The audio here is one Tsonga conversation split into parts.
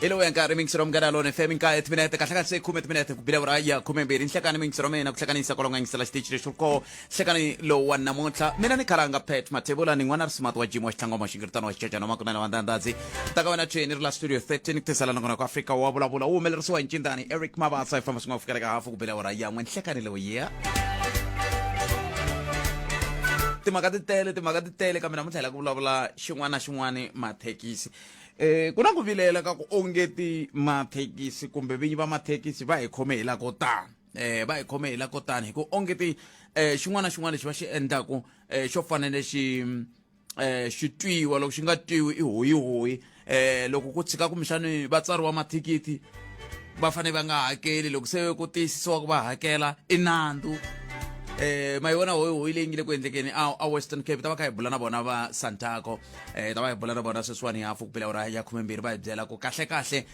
Hi lowu ya nkarhi mingisero munghana lona FM nkaye timinete kahle kahle se khume timinete ku bile awara ya 12 nhlekani mingisero mina ku hlekanisa kwalonga yingisela xitichi lexi ko hlekani lowu wa namuntlha mina ni khalanga Pet Mathebula ni n'wana risimati wa Jim wa xitlangoma xingiritano wa xicecana makunene wa ndandadzi ta ka wena cheni ri la studio 13 ku tisela nongonoko Afrika wa vulavula wu humelerisiwa hi ncindani Eric Mabasa hi famba swin'wana ku fikela ka hafu ku bile awara ya n'we nhlekani lowu ya timhaka ti tele timhaka ti tele kambe namuntlha hi la ku vulavula xin'wana na xin'wana mathekisi ku na ku vilela ka ku ongeti mathekisi kumbe vinyi va mathekisi va hi khome hi la ko tani va hi khome hi la ko tani hi ku ongeti xin'wana na xin'wana lexi va xi endlaku xo fanele xi xi twiwa loko xi nga twiwi i hoyihoyi loko ku tshika kumbexani va tsariwa mathikithi va fanele va nga hakeli loko se ku tiyisisiwa ku va hakela i nandzu ma yi vona hoyihoyi leyi nge le ku endlekeni a Western Cape ta va kha hi bula na vona va Santaco ta va hi bula na vona sweswiwani hafu ku bela awara ya 12 va hi byela ku kahle kahle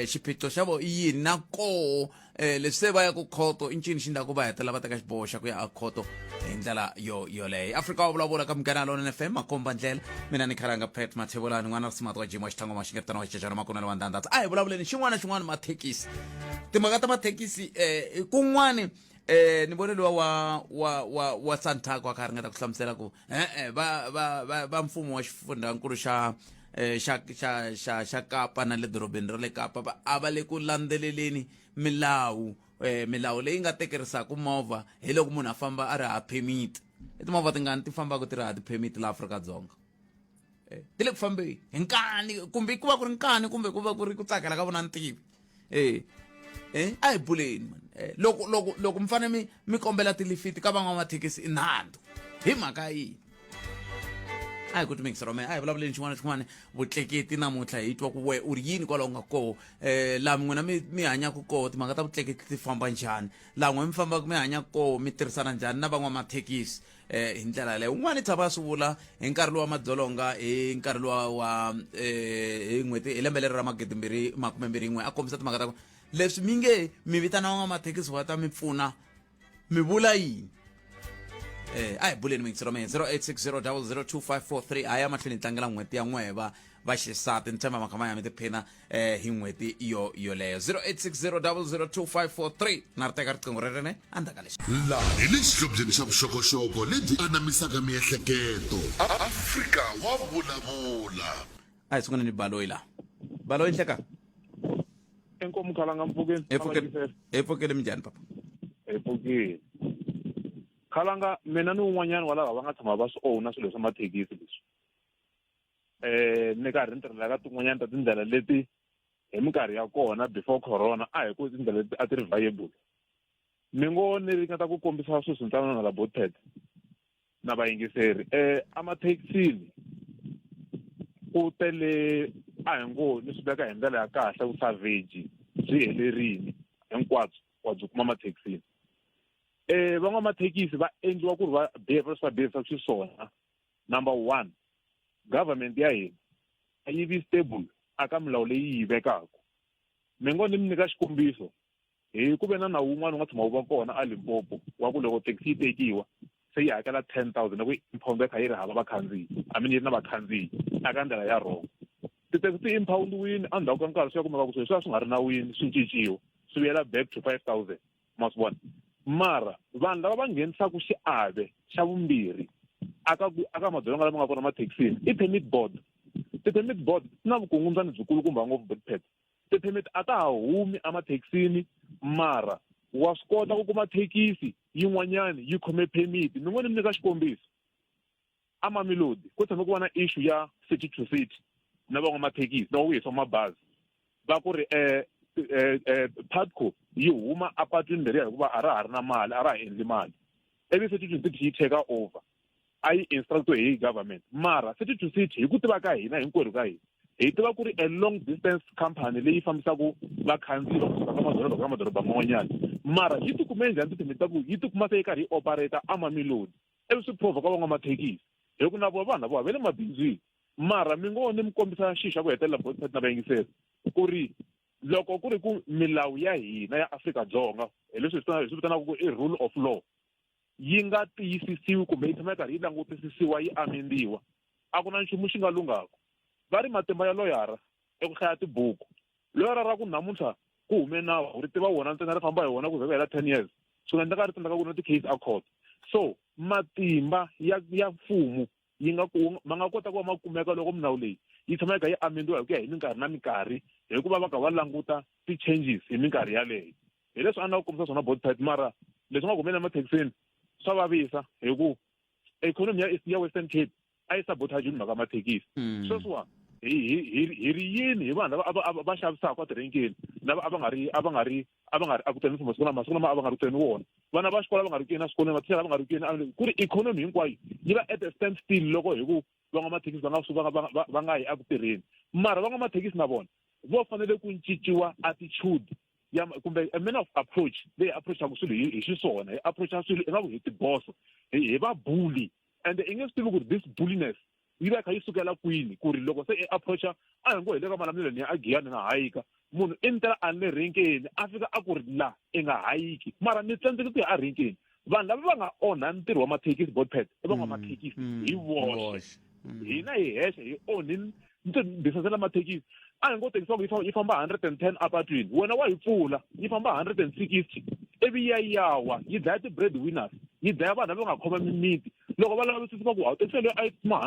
xiphiqo xa vo i yini na koho leswi se va ya ku khoto i ncini xi ndlaku va hetelela va teka xiboho xa ku ya a khoto hi ndlela yo yoleyo Afrika wa vulavula ka Munghana Lonene FM makomba ndlela mina ni khalanga Pet Mathebulani n'wana risimati wa Jim wa xitlhango maxingetana wa xicecana makunene wa ndandata a hi vulavuleni xin'wana na xin'wana mathekisi timhaka ta mathekisi kun'wani ni vone luwa wa Santaco a kha a ringeta ku hlamusela ku e-e va va va va mfumo wa xifundzankulu xa xa xa xa xa Kapa na le dorobeni ra le Kapa va a va le ku landzeleleni milawu milawu leyi nga tekerisaka movha hi loko munhu a famba a ri ha permit i timovha tingani ti fambaka ti ri ha ti-permit la Afrika-Dzonga ti le ku fambeni hi nkani kumbe ku va ku ri nkani kumbe ku va ku ri ku tsakela ka vona ntivi a hi buleni man loko loko loko mi fanele mi kombela tilifiti ka van'wamathekisi i nandzu hi mhaka yini a hi ku timikisa rome a hi vulavuleni xin'wana na xin'wana vutleketi namuntlha hi twa ku we u ri yini kwalaho nga koho laha n'wina mi hanyaka koho timhaka ta vutleketi ti famba njhani laha n'wina mi fambaka mi hanyaka koho mi tirhisana njhani na van'wamathekisi hi ndlela yaleyo un'wana i tshama a swi vula hi nkarhi lowa madzolonga hi nkarhi lowa wa hi n'hweti hi lembe leri ra 2021 a kombisa timhaka ta ku leswi mi nge mi vitana van'wamathekisi va ta mi pfuna mi vula yini a hi buleni mingisero mehe 0860002543 a ya mahlweni hi tlangela n'hweti ya n'wehe va va xisati ni tshemba makha ma ya mi tiphina hi n'hweti yo yoleyo 0860002543 na ri teka riqingho rerene endzhaku ka leswi Laha hi le xihlobyeni xa vuxokoxoko lebyi anamisaka miehleketo. Afrika wa vulavula. A hi sunguleni Baloyi laha. Baloyi nhleka. Inkomu khalanga mpfukeni. Hi pfukile. Hi pfukile minjhani papa? Hi pfukile. Khalanga mina ni un'wanyana wa lava va nga tshama va swi owna swilo swa mathekisi leswi. Ni karhi ni tirhela ka tin'wanyana ta tindlela leti hi minkarhi ya kona before corona a hi ku tindlela leti a ti ri viable. Ni ngo ni ringeta ku kombisa sweswi ntsana na la Botet na vayingiseri emathekisini ku tele a hi ngo ni swi veka hi ndlela ya kahle vusavheji byi helerile hinkwabyo wa byi kuma mathekisini. Van'wamathekisi va endliwa ku ri va behave leswi va behavisaka xiswona. Number 1, government ya hina a yi vi stable aka milawu leyi yi vekaka. Ni ngo ni mi nyika xikombiso hi ku ve na nawu wun'wana wu nga tshama wu va kona a Limpopo wa ku loko taxi yi tekiwa se yi hakela 10,000 loko impound yi kha yi ri hava vakhandziyi I mean yi ri na vakhandziyi aka ndlela ya wrong. Titaxi ti impound-wini endzhaku ka nkarhi swi ya kumeka ku swilo swi va swi nga ri nawini swi cinciwa swi vuyela back to 5,000 ma swi vona. Mara vanhu lava va nghenisaka xiave xa vumbirhi aka aka madzolonga lama nga kona mathekisini i permit board. Ti-permit board ti na vukungundzwani byikulukumba ngopfu Botpet. Ti-permit a ta ha humi emathekisini mara wa swi kota ku kuma thekisi yin'wanyani yi khome permit. Ni ngo ni mi nyika xikombiso a Mamelodi ku tshame ku va na issue ya city to city na van'wamathekisi loko ku hisiwa mabazi va ku ri Putco yi huma apatwini leriya hikuva a ra ha ri na mali a ra ha endli mali ivi city to city yi take over a yi instructiwe hi government mara city to city hi ku tiva ka hina hinkwerhu ka hina hi tiva ku ri a long distance company leyi fambisaka vakhandziyi va kusuka ka madoroba ka madoroba man'wanyana mara yi tikume njhani tithimi ta ku yi tikuma se yi karhi yi operate a Mamelodi ivi swi prova ka van'wamathekisi hi ku na vona vanhu lava va le mabindzwini mara mi ngo ni mi kombisa xilo xa ku hetelela botpet na vayingiseri ku ri loko ku ri ku milawu ya hina ya Afrika-Dzonga hi leswi hi swi vitanaka ku i rule of law yi nga tiyisisiwi kumbe yi tshama yi karhi yi langutisisiwa yi amendiwa a ku na nchumu xi nga lunghaku va ri matimba ya loyara i ku hlaya tibuku. Loyara ra ku namuntlha ku hume nawu ri tiva wona ntsena ri famba hi wona ku ze ku hela 10 years swi nga endleka ri tsandzeka ku na ti-case a court. So matimba ya mfumo yi nga ku ma nga kota ku va ma kumeka loko milawu leyi yi tshama yi kha yi amendiwa hi ku ya hi minkarhi na minkarhi hikuva va kha va languta ti-changes hi minkarhi yaleyo. Hi leswi a ni lava ku kombisa swona bot mara leswi nga ku humelela emathekisini swa vavisa hi ku economy ya Western Cape a yi sabotage mhaka mathekisi. Sweswiwa hi ri yini hi vanhu lava a va xavisaka etirenkeni lava a va nga ri a va nga ri a va nga ri aku tirheni masiku lama masiku lama a va nga ri ku tirheni wona vana va xikolo a va nga ri kuyeni eswikolweni mathicara a va nga ri kuyeni ku ri ikhonomi hinkwayo yi va at a stand still loko hi ku van'wamathekisi va nga va nga yi eku tirheni. Mara van'wamathekisi na vona vo fanele ku cinciwa attitude ya kumbe a manner of approach leyi approachaka swilo hi xiswona, hi approacha swilo ingaku hi tiboso, hi va bully. Ende i nge swi tivi ku ri this bulliness yi va yi kha yi sukela kwini, ku ri loko se i approacha a hi ngo hi le ka Malamulele ni ya a Giyani na hayika, munhu i ni tela a ni le renkeni a fika a ku ri la i nga hayiki mara ni tsandzeke ku ya a renkeni. Vanhu lava va nga onha ntirho wa mathekisi botpet i van'wamathekisi hi voxe. Hina hi hexe hi onhi business la mathekisi. A hi ngo tekisi va ku yi famba 110 apatwini, wena wa yi pfula yi famba 160 ivi ya yawa yi dlaya ti-bread winners, yi dlaya vanhu lava nga khoma mimiti. Loko va lavisisa va ku hawu tekisi leyi a yi tsutsuma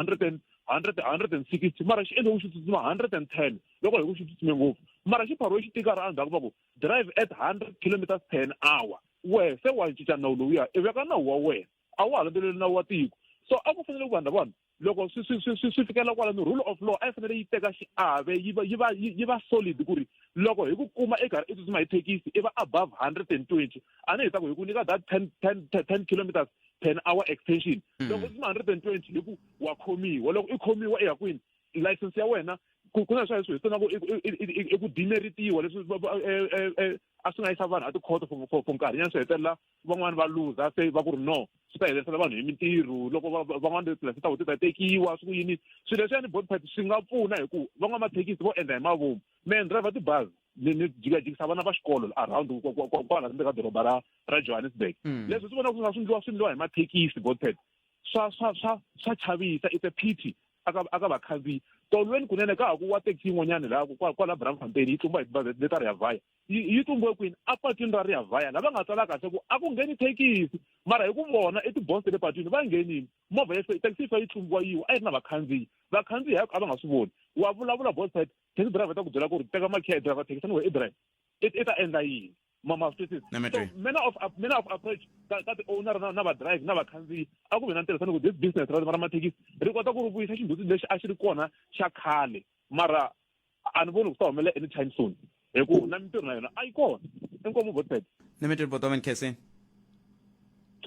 160 mara xi endle ku xi tsutsuma 110 loko hi ku xi tsutsume ngopfu, mara xi phariwe xitikara endzhaku va ku drive at 100 kilometers per an hour. Wehe se wa cinca nawu lowuya, i veka nawu wa wena, a wa ha landzeleli nawu wa tiko. So a ku fanele ku vanhu lavawani loko swi fikela kwalano, rule of law a yi fanele yi teka xiave, yi va solid ku ri loko hi ku kuma i karhi i tsutsuma hi thekisi i va above 120, a ni hi ta ku hi ku nyika that 10 kilometers per hour extension. Loko u tsutsuma 120 hi ku wa khomiwa, loko i khomiwa i ya kwini? License ya wena ku na swa leswi hi tivaka i ku demeritiwa, leswi a swi nga yisa vanhu a tikhoto for nkarhinyana, swi hetelela van'wani va luza, se va ku ri no swi ta heterisela vanhu hi mintirho loko van'wani tilayisense ta vona ti ta tekiwa swi ku yini. Swilo leswiyani botpet swi nga pfuna hi ku van'wamathekisi vo endla hi mavomu. Mehe ni driver tibazi, ni jikajikisa vana va xikolo around kwala ndzeni ka doroba ra Johannesburg. Leswi swi vonaka swi nga swi endliwa hi mathekisi botpet swa chavisa. It's a pity aka vakhandziyi. Tolweni kunene ka ha ku wa taxi yin'wanyani laha kwala Braamfontein yi tlumba hi tibazi leta Rea Vaya. Yi tlumbiwe kwini? Apatwini ra Rea Vaya, lava nga tsala kahle ku a ku ngheni thekisi, mara hi ku vona i tiboso ta le patwini va nghenile. Movha ya taxi yi fa yi tlumbiwa yiwa, a yi ri na vakhandziyi. Vakhandziyi a va nga swi voni. Wa vulavula botpet, taxi driver ta ku byela ku ri teka makhiya i driver taxi, anyway i driver i ta endla yini? Ma swi twisisa? So manner of approach ka ti-owner na va-drive na vakhandziyi, a ku vi na ntirhisano ku this business ra mathekisi ri kota ku ri vuyisa xindzhuti lexi a xi ri kona xa khale. Mara a ni voni ku swi ta humelela anytime soon hi ku na mintirho na yona a yi kona. Inkomu, botpet. Limited botomen khensini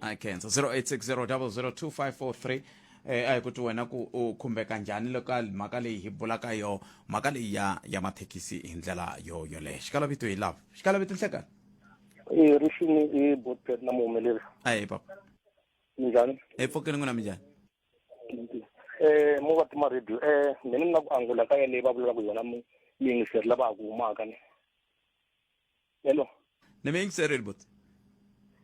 I khensa. 0860002543. A hi ku twi wena ku u khumbeka njhani loko mhaka leyi hi bulaka yo mhaka leyi ya mathekisi hi ndlela yo yoleyo. Xikalavito hi lava xikalavito nhlekani. E rixini i botpet na muhumeleri. Ayi papa. Minjhani? Hi pfukile, n'wina minjhani? Mo va tima radio. Mina ni na ku angula ka yaleyi va vulaka yona muyingiseri lava ha ku humaka ni. Hello? Ni mi yingiserile, buti.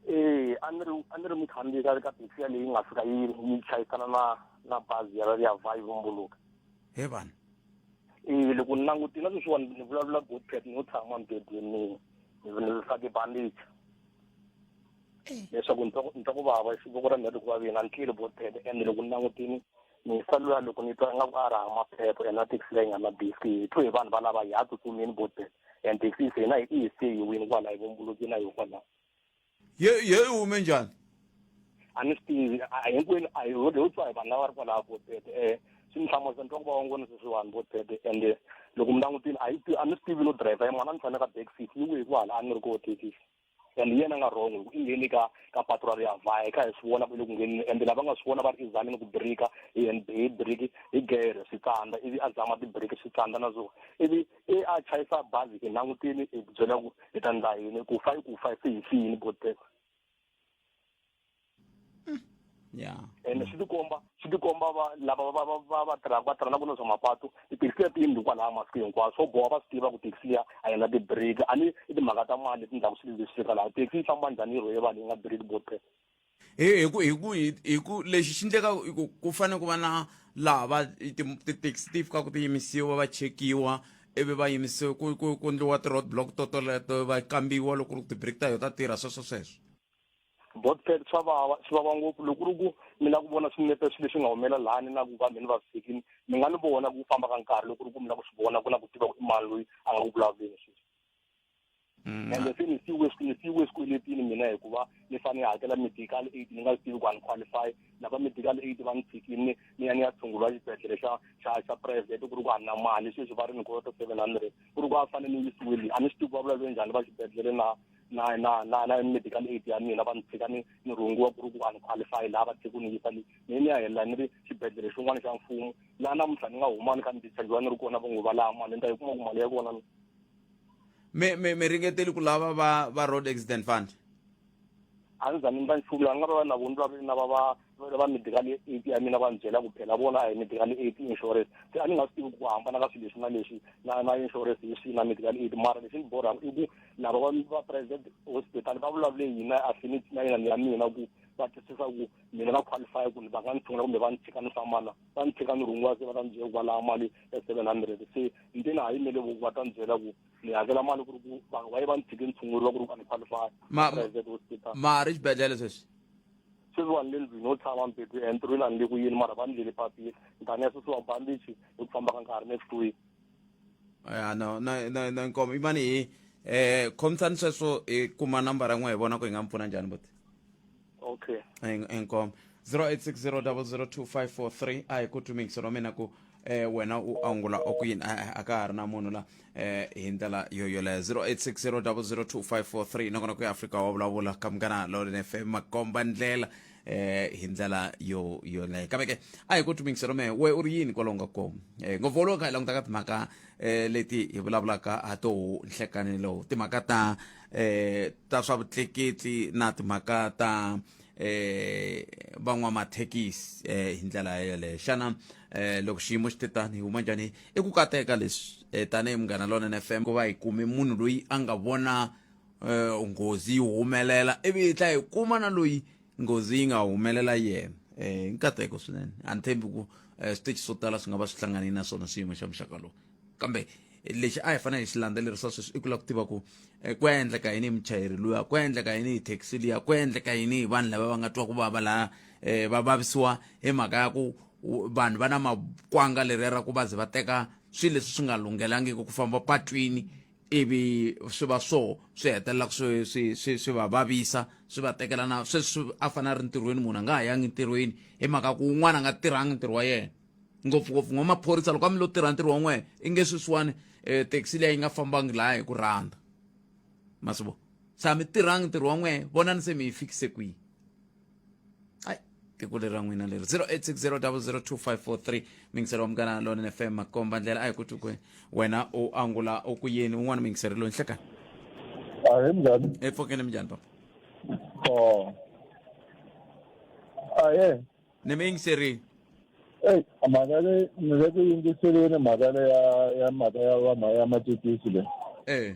Eh, a ni ri mukhandziyi ka taxi yaleyi nga fika yi chayisana na bazi ya ya va yi vumbuluka. He vanhu! Eh, loko ni langutile na sweswiwani ni vulavula Godpet, ni yo tshama mubedweni, ni fake bandage leswaku ni twa ku vava voko ra mina ri ku vaveni. A ni tleli, Botpet, ende loko ni langutini ni sa luya loko ni twa ingaku a raha maphepha ene na taxi leyi nga na disk hi twe hi vanhu valava hi ha tsutsumini, Botpet, and taxi se hina hi i se hi wini kwala hi vumbulukini a hi kwalaho. Ye yi hume njhani? A ni swi tivi, a hinkwenu a hi ho twa hi vanhu lava ri kwalaho, Botpet. Swi ni hlamarisa, ni twa ku vava ngopfu sweswiwani, Botpet, ende loko mi langutile a yi a ni swi tivi no driver yin'wana a ni tshame ka back seat yi wihi kwala a ni ri koho thekisi, and yena nga wrong hi ku i ngheni ka patu ra Rea Vaya kha hi swi vona ku i le ku nghenini, ende lava nga swi vona va ri i zamini ku birika hi biriki hi gere swi tsandza, ivi a zama tibiriki swi tsandza na swona, ivi i a chayisa bazi. Hi langutile hi byela ku hi ta ndla yini? Ku fa i ku fa, se hi fini, Botpet. Ene swi tikomba va lava va tirhaka va tirha na ku na swa mapatu, tithekisi leti yindlu kwalaha masiku hinkwawo swo boha va swi tiva ku taxi liya a yi na tibiriki. A ni i timhaka ta mali leti ndlaku swilo leswi fika laha taxi yi famba njhani yi rhwele vanhu yi nga biriki, Botpet? Hi ku lexi xi endleka i ku fanele ku va na laha va tithekisi ti fikaka ti yimisiwa va chekiwa. ivi va yimisiwa ku ku ku endliwa ti-road block to toleto va kambiwa loko ri ku ti-break ta yo ta tirha sweswo sweswo. Botpet swa vava swi vava ngopfu loko ku ri ku mi lava ku vona swinepe swilo leswi nga humelela lani na ku va mi ni vavisekile mi nga ni vona ku famba ka nkarhi loko ku ri ku mi lava ku swi vona ku na ku tiva ku i mani loyi a nga ku vulavuleni sweswi. Ende se ni siyiwe ni siyiwe swikweletini mina hikuva ni fanele ni hakela medical aid ni nga swi tivi ku a ni qualify lava medical aid va ni tshikile ni ni ya ni ya tshunguriwa xibedhlele xa xa xa private ku ri ku a ni na mali sweswi va ri ni kolota 700 ku ri ku a fanele ni yisiwe le a ni swi tivi ku va vulavule njhani va xibedhlele na na na na na medical aid ya mina va ni tshika ni ni rhungiwa ku ri ku a ni qualify laha va tshika ku ni yisa le ni ni ya helela ni ri xibedhlele xin'wana xa mfumo laha namuntlha ni nga huma ni kha ni dischargiwa ni ri kona va ngo va laha mali ni ta yi kuma ku mali ya kona mi mi mi ringeteli ku lava va va road accident fund? A ni za ni ndla nchumu laha ni nga va na vona va na va va va medical aid ya mina va ni byela ku phela vona a hi medical aid insurance. Se a ni nga swi tivi ku hambana ka swilo leswi na leswi na na insurance hi swihi na medical aid. Mara lexi ni borhaka i ku lava va va private hospital va vulavule yini na affinity na yena ya mina ku va twisisa ku mina na qualify ku va nga ni tshungula kumbe va ni tshika ni famba na va ni tshika ni rhungiwa se va ta ni byela ku va lava mali ya 700. Se ni na ha yimele vo va ta ni byela ku ni hakela mali ku ri ku vanhu va ye va ni tshike ni tshunguriwa ku ri ku a ni qualify private hospital. Ma ri xibedhlele sweswi? Sweswiwani le ndlwini yo tshama mbedu entirhweni a ni le ku yini mara va ni ndlele papila ni ta ni ya susiwa bandichi hi ku famba ka nkarhi next week. Ya no no no no inkomo imani hi khomisani sweswo hi kuma nambara yin'we hi vona ku hi nga mi pfuna njhani buti. Okay. Inkomo 0860002543 a hi ku twi ra mina ku wena u angula o ku yini a ka ha ri na munhu la hi ndlela yo yoleyo 0860002543 nakona ku ya Afrika wa vulavula ka Munghana Lonene FM makomba ndlela hi ndlela yo yoleyo kambe ke a hi ku twi ra mehe we u ri yini kwalaho nga kona ngopfu wolowo kha hi languta ka timhaka leti hi vulavulaka ha toho nhlekani lowu timhaka ta ta swa vutleketli na timhaka ta van'wamathekisi hi ndlela yeleyo. Xana loko xiyimo xi te tani hi huma njhani i ku kateka leswi tanihi Munghana Lonene FM ku va hi kume munhu loyi a nga vona nghozi yi humelela ivi hi tlhela hi kuma na loyi nghozi yi nga humelela yena i nkateko swinene. A ni tshembi ku switichi swo tala swi nga va swi hlanganile na swona xiyimo xa muxaka lowu kambe lexi a hi fanele hi xi landzelerisa sweswi i ku lava ku tiva ku ku ya endleka yini hi muchayeri luya, ku ya endleka yini hi thekisi liya, ku ya endleka yini hi vanhu lava va nga twa ku vava laha va vavisiwa hi mhaka ya ku vanhu va na makwanga leriya ra ku va ze va teka swilo leswi swi nga lunghelangiki ku famba patwini ivi swi va swo swi hetelela swi swi swi swi va vavisa swi va tekela na sweswi a fanele a ri ntirhweni munhu a nga ha yangi ntirhweni hi mhaka ku un'wana a nga tirhangi ntirho wa yena ngopfungopfu n'wa maphorisa loko a mi lo tirha ntirho wa n'wehe i nge sweswiwani taxi leyi yi nga fambangi laha hi ku rhandza ma swi vona se a mi tirhangi ntirho wa n'wehe vonani se mi yi fikise kwihi ai tiko leri ra n'wina leri 0860002543 mingiselo wa Munghana Lonene FM makomba ndlela a hi ku twi ku wena u angula u ku yini un'wana mingiselo loyi nhlekani. Ahee minjhani? E pfukeni minjhani papa? Oh. Ahee. Ni mi yingiserile. Eyi mhaka leyi ni le ku yingiseleni mhaka leyi ya ya mhaka ya va ya mathekisi leyi. Eyi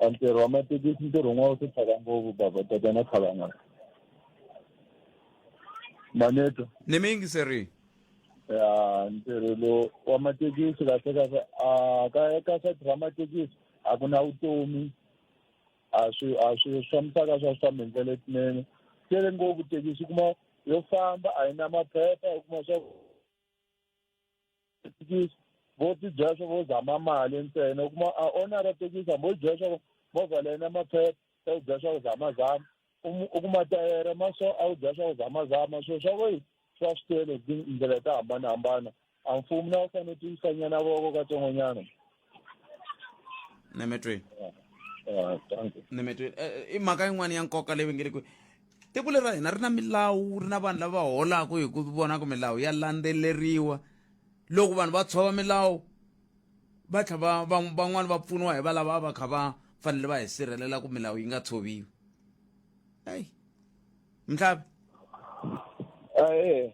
a ntirho wa mathekisi ntirho wun'wana wu hluphaka ngopfu baba tatana Khalanga. Maneto. Ni mi yingiserile. Ya ntirho lowu wa mathekisi kahle kahle a ka ka sayiti ra mathekisi a ku na vutomi a swi a swi fambisaka swa swi fambi hi ndlela letinene tele ngopfu thekisi u kuma yo famba a yi na maphepha u kuma swa thekisi vo ti byela swa vo zama mali ntsena u kuma a owner thekisi hambi wo byela swa movha leyi na maphepha ta ku byela swa ku zamazama u kuma tayere ma so a ku byela swa ku zamazama swilo swa vo swi va swi tele hi tindlela to hambanahambana a mfumo na wu fanele tiyisanyana voko katsongonyana. Nemetweni. Nemetweni. I mhaka yin'wana ya nkoka leyi nge le ku tiko leri ra hina ri na milawu ri na vanhu lava holaka hi ku vona ku milawu ya landzeleriwa loko vanhu va tshova milawu va tlhela va van'wani va pfuniwa hi valava a va kha va fanele va hi sirhelela ku milawu yi nga tshoviwi eyi mhlavi. Ahee.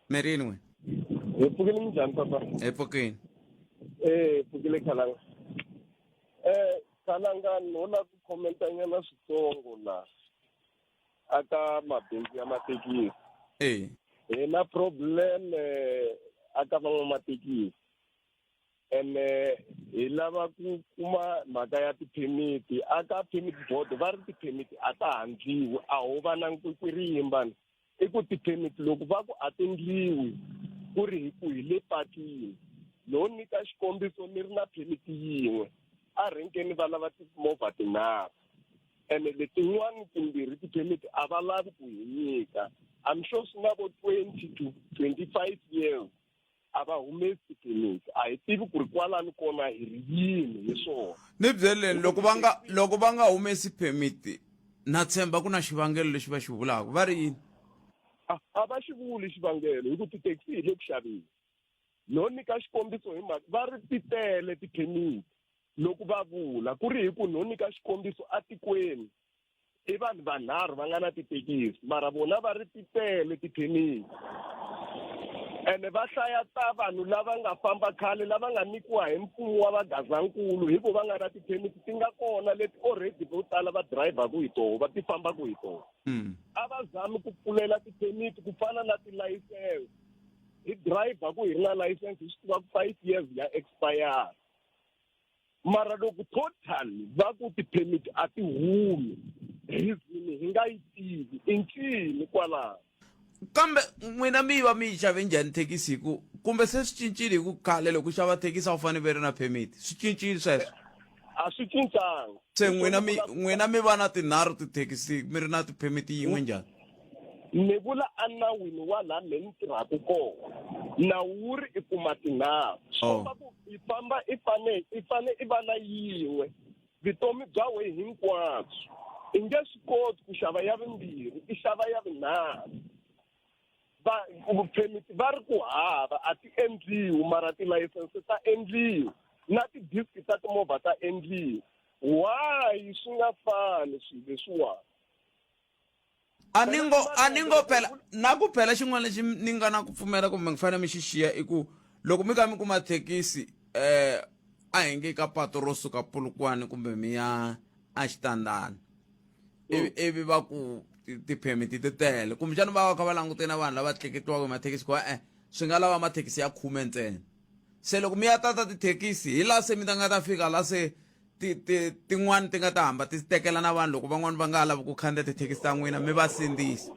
Merini we. Hi pfukile minjhani papa? Hi pfukile. Eh, pfukile Khalanga. Khalanga no la ku commenta nyana switsongo la aka mabindzu ya mathekisi. Hi na problem aka van'wamathekisi. Ene hi lava ku kuma mhaka ya tiphemiti a ka permit board va ri tiphemiti a ta ha ndliwi a ho va na nkwikwirimba i ku tiphemiti loko va ku a ti ndliwi ku ri hi ku hi le patwini no nyika xikombiso ni ri na phemiti yin'we a renkeni va lava timovha tinharhu ene letin'wani timbirhi tiphemiti a va lavi ku hi nyika I'm sure swi na vo 20 to 25 years a va humesi tiphemiti a hi tivi ku ri kwalani kona hi ri yini hi swona ni byeleni loko va nga loko va nga humesi phemiti na tshemba ku na xivangelo lexi va xi vulaka va ri yini a va xi vuli xivangelo hi ku tithekisi hi le ku xaveni no nyika xikombiso hi mhaka va ri ti tele tiphemiti loko va vula ku ri hi ku no nyika xikombiso atikweni i vanhu vanharhu va nga na titekisi mara vona va ri ti tele tiphemiti ene va hlaya ta vanhu lava nga famba khale lava nga nyikiwa hi mfumo wa vagazankulu hi ku va nga na tiphemiti ti nga kona leti already vo tala va dirayivhaku hi toho va ti fambaku hi toho mm. a va zami ku pfulela tiphemiti ku fana na tilayisense hi driver ku hi ri na license hi swi tiva ku 5 years ya expire mara loko total va ku ti-permit a ti humi reason hi nga yi tivi i ncini kwalaho kambe n'wina mi va mi yi xave njhani thekisi hi ku kumbe se swi cincile hi ku khale loko u xava thekisi a wu fanele ve ri na permit swi cincile sweswo a swi cincanga se n'wina mi n'wina mi va na tinharhu tithekisi mi ri na ti-permit yin'we njhani Ni vula enawini wa laha me ni tirhaka kona nawu wu ri i kuma tinharhu swi komba ku i famba i fane i fane i va na yin'we vutomi bya we hinkwabyo i nge swi koti ku xava ya vumbirhi i xava ya vunharhu va vuphemiti va ri ku hava a ti endliwi mara tilayisense ta endliwa na ti-disc ta timovha ta endliwa why swi nga fani swilo leswiwani a ni ngo a ni ngo phela na ku phela xin'wana lexi ni nga na ku pfumela kumbe mi fanele mi xi xiya i ku loko mi ka mi kuma thekisi eh a hi nge ka pato ro suka Polokwane kumbe mi ya a Xitandani ivi ivi va ku tiphemiti ti tele kumbexana va va kha va langute na vanhu lava tleketliwaka hi mathekisi ku e-e swi nga lava mathekisi ya khume ntsena se loko mi ya tata tithekisi hi laha se mi ta nga ta fika la se ti ti tin'wani ti nga ta hamba ti tekela na vanhu loko van'wani va nga ha lavi ku khandziya tithekisi ta n'wina mi va sindzisa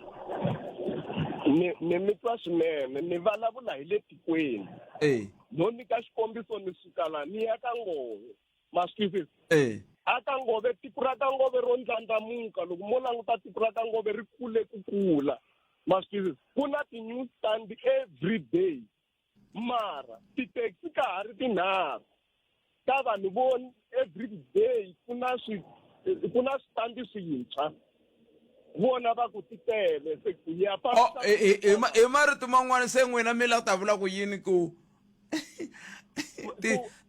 ni ni mi twa swinene ni vulavula hi le tikweni e no nyika xikombiso ni suka la ni ya ka ngove ma swi twisisa e a ka ngove tiko ra ka ngove ro ndlandlamuka loko mo languta tiko ra ka ngove ri kule ku kula ma swi twisisa ku na ti-news stand every day mara tithekisi ka ha ri tinharhu ka vanhu vo every day ku na swi ku na switandi swintshwa vona va ku ti tele se ku ya oh, hi marito man'wana se n'wina mi la ta vula ku yini ku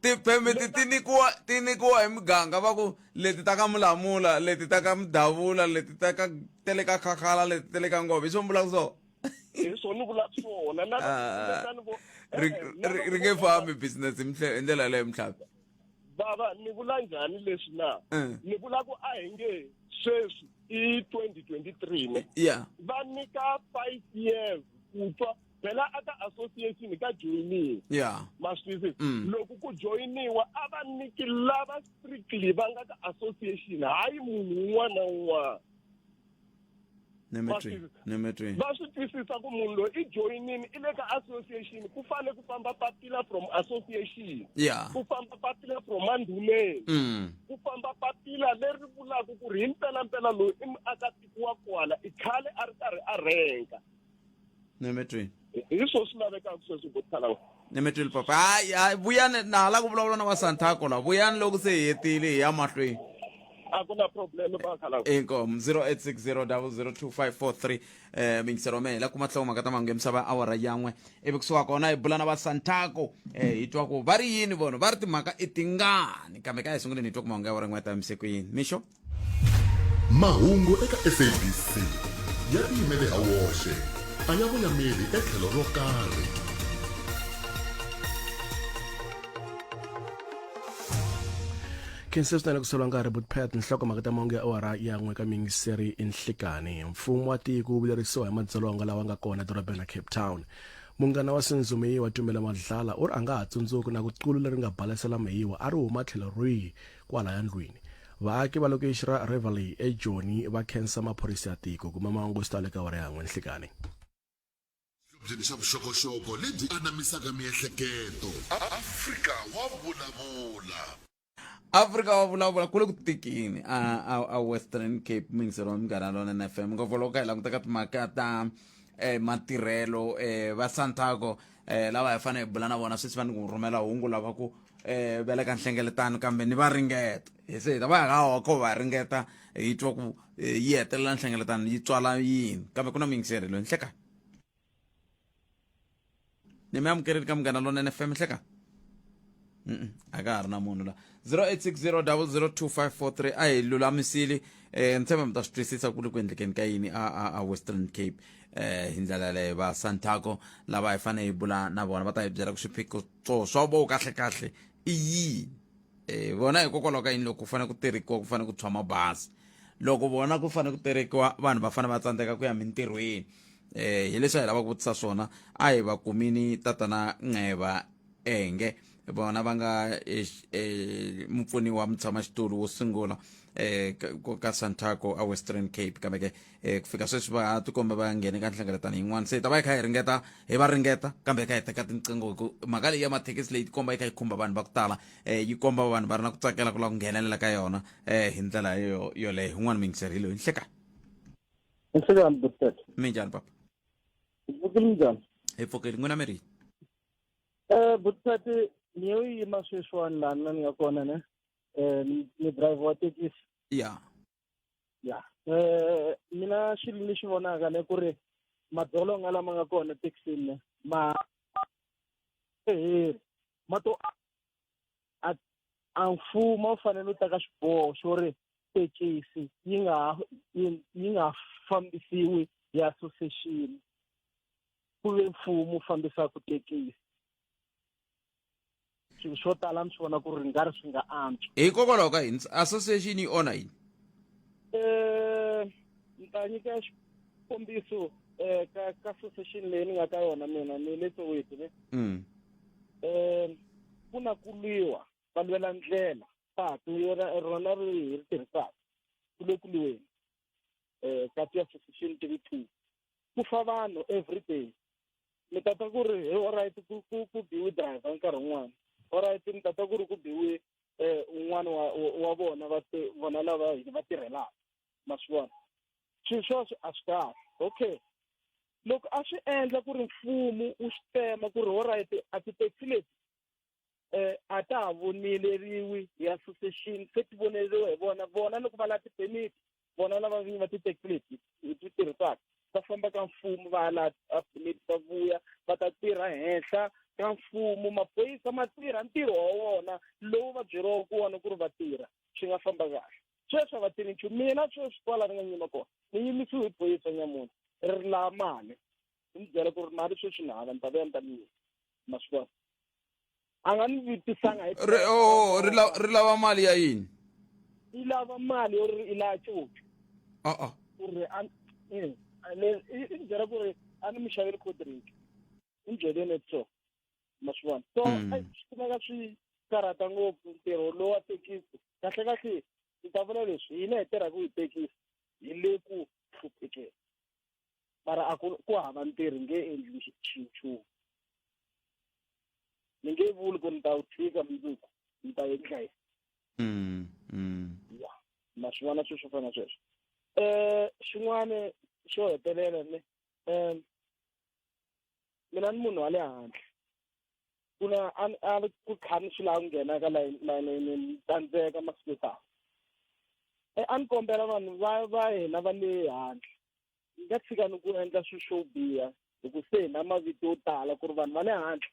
tiphemiti ti nyikiwa ti nyikiwa hi muganga va ku leti ta ka mulamula leti ta ka mudavula leti ta ka ta le ka khakhala leti ta le ka ngove hi swo mi vulaka swona hi swona ni vulaka swona na ah, ri ri nge fambi business hi ndlela yaleyo mhlapi bava ni vula njhani leswi na eh. ni vula ku a hi nge sweswi i 2023 ne yeah va nyika 5 years ku twa phela aka association ka joyiniwa yeah ma swi twisisa mm. loko ku joyiniwa a va nyiki lava strictly va nga ka association hayi munhu un'wana na un'wana va swi twisisa ku munhu loyi i joyinini i le ka association ku fanele ku famba papila from association yeah. ku famba papila from andhuneni mm. ku famba papila leri vulaka ku ri hi mpelampela loyi i muakatiko wa kwala i khale a ri karhi a renka nemetweni hi swo swi lavekaka sweswo vo tala nemetweni papa hayi hayi vuyani na ha la ku vulavula na vasanthako la vuyani loko se hi hetile hi ya mahlweni a ku na problem ba khala inkomu 0860002543 eh mingisero mehe la kuma tlhoko mhaka ta mahungu ya misava awara yan'we ivi kusuka kona hi bula na vasanthako eh hi twa ku va ri yini vona va ri timhaka i tingani kambe ka hi sunguleni hi twa ku mahungu ya awara n'we ta yimise ku yini mixo Mahungu eka SABC ya tiyimele ha woxe, a ya voyameli etlhelo ro karhi. Khensa swinene ku soriwa nkarhi Butpet nhlokomhaka ta mahungu ya awara ya n'we ka miyingiseri i nhlikani mfumo wa tiko wu vilerisiwa hi madzolonga lawa nga kona edorobeni ra Cape Town. Munghana wa Senzo Meyiwa Tumelo Madlala u ri a nga ha tsundzuki na ku qulu leri nga balesela Meyiwa a ri huma tlhelo rihi kwalaya ndlwini. Vaaki va lokixi ra Riverlea eJoni va khensa maphorisa ya tiko. Kuma mahungu xitalo eka awara ya n'we nhlikani. Xihlobyeni xa vuxokoxoko lebyi anamisaka miehleketo. Afrika wa vulavula. Afrika wa vulavula ku le ku tikini a a a Western Cape muyingiseri wa Munghana Lonene FM ngopfu loko hi languta ka timhaka ta eh, matirhelo eh, va Santaco eh, lava hi fanele hi bula na vona sweswi va ni ku rhumela hungu lava ku eh, va le ka nhlengeletano kambe ni va ringeta hi se hi ta va ha ko va ringeta hi twa ku eh, yi hetelela nhlengeletano yi tswala yini kambe ku na muyingiseri loyi nhleka ni mi amukerile ka Munghana Lonene FM hleka a ka ha ri na munhu la 0860002543 a hi lulamisile eh ni tshemba mi ta swi twisisa ku ri ku endlekeni ka yini a a a Western Cape eh hi ndlela yaleyo va Santaco lava hi fanele hi bula na vona va ta hi byela ku swiphiqo swa vo kahle kahle i yini eh vona hikokwalaho ka yini loko ku fanele ku terekiwa ku fanele ku tshwa mabazi loko vona ku fanele ku terekiwa vanhu va fanele va tsandzeka ku ya mintirhweni eh hi leswi a hi lava ku vutisa swona a hi va kumini tatana Nceba Enge vona va nga eh, eh, mupfuni wa mutshamaxitulu wo sungula eh ka Santaco a Western Cape kambe ke eh, ku fika sweswi va tikomba va nghene ka nhlengeletano yin'wana se hi ta va hi kha hi ringeta hi va ringeta kambe hi kha hi teka tinqingho hi ku mhaka leyi ya mathekisi leyi tikomba yi kha yi khumba vanhu va ku tala eh, yi komba vanhu va ri na ku tsakela ku lava ku nghenelela ka yona eh, hi ndlela yo yoleyo un'wana muyingiseri hi loyi nhlekani. Nhlekani Buttet. Minjhani papa? Hi pfukile minjhani? Hi pfukile n'wina mi ri Eh Buttet ni yo yima sweswiwani laha mina ni nga kona ne eh ni driver wa thekisi. Ya. Ya. Mina xilo lexi vonaka ne ku ri madzolonga lama nga kona thekisini ne ma heri ma to a a mfumo wu fanele wu teka xiboho xo ri thekisi yi nga yi nga fambisiwi hi association ku ve mfumo wu fambisaka thekisi swilo swo tala ni swi vona ku ri nga ri swi nga antswa. Hikokwalaho ka yini association yi onha yini? Ni ta nyika xikombiso ka ka association leyi ni nga ka yona mina ni le Soweto ne. Ku na ku lwiwa va lwela ndlela patu yona rona ri hi ri tirhisaka ku le ku lwiweni ka ti-association ti ri two ku fa vanhu every day mi ta twa ku ri he alright ku ku ku biwi driver nkarhi wun'wani alright mi ta twa ku ri ku biwi un'wana wa wa vona va vona lava hi va tirhelaka ma swi vona swilo sweswo a swi kahle okay loko a swi endla ku ri mfumo wu swi tema ku ri alright a ti-taxi leti a ta ha voneleriwi hi association se ti voneleriwa hi vona vona loko va lava ti-permit vona lava vinyi va ti-taxi leti hi ti tirhisaka va famba ka mfumo va ya la permit va vuya va ta tirha henhla ka mfumo maphorisa ma tirha ntirho wa wona lowu va byeriwaka wona ku ri va tirha swi nga famba kahle sweswi a va tirhi nchumu mina sweswi kwala ni nga yima kona ni yimisiwe hi phorisa nyamuntlha ri ri lava mali ni mi byela ku ri mali sweswi ni hava ni ta vuya ni ta mi nyika ma swi vona a nga ni vutisanga hi ri oh, ri lava ri lava mali ya yini yi lava mali yo ri i lava coco a-a ku ri a a le i ni byela ku ri a ni mi xaveli cold drink i ni byeleni so ma swi vona so swi kumeka swi karhata ngopfu ntirho lowu wa thekisi kahle kahle ni ta vula leswi hina hi tirhaka hi thekisi hi le ku hluphekeni mara a ku ku hava ntirho nge endli nchumu ni nge vuli ku ni ta wu tshika mundzuku ni ta endla yini ya ma swi vona swilo swo fana na sweswo xin'wana xo hetelela ni mina ni munhu wa le handle ku na a a ku kha ni swi lava ku nghena ka layeni layeni ni tsandzeka masiku yo tala a ni kombela vanhu va va hina va le handle ni nga tshika ni ku endla swilo swo biha hi ku se hi na mavito yo tala ku ri vanhu va le handle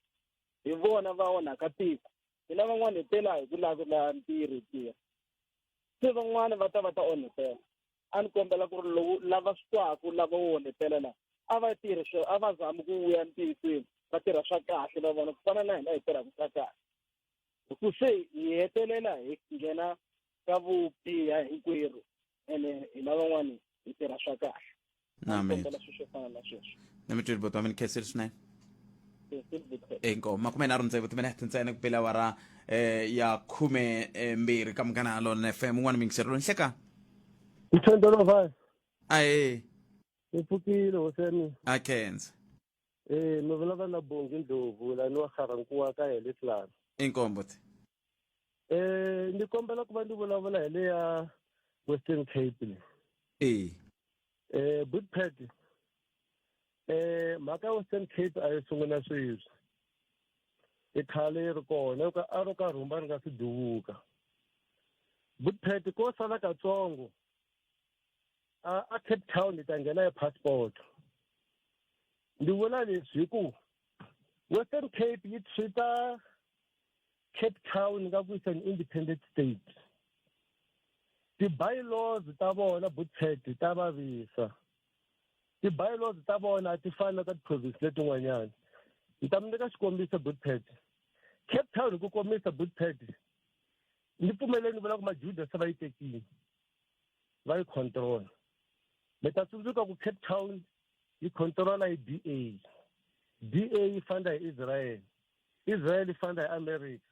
hi vona va onhaka tiko hina van'wana hi tela hi ku lava ku lava ntirho hi tirha se van'wana va ta va ta onhetela a ni kombela ku ri lowu lava swi twaku lava wo onhetela la a va tirhi swo a va zami ku vuya ntiyisweni va tirha swa kahle na vona ku fana na hina hi tirhaka swa kahle hi ku se hi hetelela hi nghena ka vubiha hinkwerhu ene hina van'wani hi tirha swa kahle Na A ni mi kombela swilo swo fana na sweswo na mi twile buti wa mina khensile swinene. Inkomu 36 timinete ntsena ku bela awara ya 12 ka Munghana Lonene FM. Un'wana muyingiseri loyi nhleka. Mthondolo Ahe. Mi pfukile hosi ya mina. A khensa. Eh, mi vulavula na Bongi Ndlovu la ni wa Garankuwa ka Helixlana. Inkomu buti. Eh, ni kombela ku va ni vulavula hi le ya Western Cape le. Eh. Eh, Bootpad. Eh, mhaka ya Western Cape a yi sungula sweswi. I khale yi ri kona ka a ro ka rhumba ri nga si duvuka. Bootpad ko sala katsongo. A Cape Town hi ta nghena hi passport. Ndzi vula leswi hi ku Western Cape yi treat-a Cape Town nga ku it's an independent state. Ti-bylaws ta vona Bootpad ta vavisa. Ti-bylaws ta vona a ti fani na ta ti-province letin'wanyana. Ni ta mi nyika xikombiso Bootpad. Cape Town hi ku komisa Bootpad ni pfumeleni vula ku Majuda se va yi tekile va yi control. Mi ta tsundzuka ku Cape Town yi controla hi DA. DA yi funda hi Israel. Israel yi funda hi America.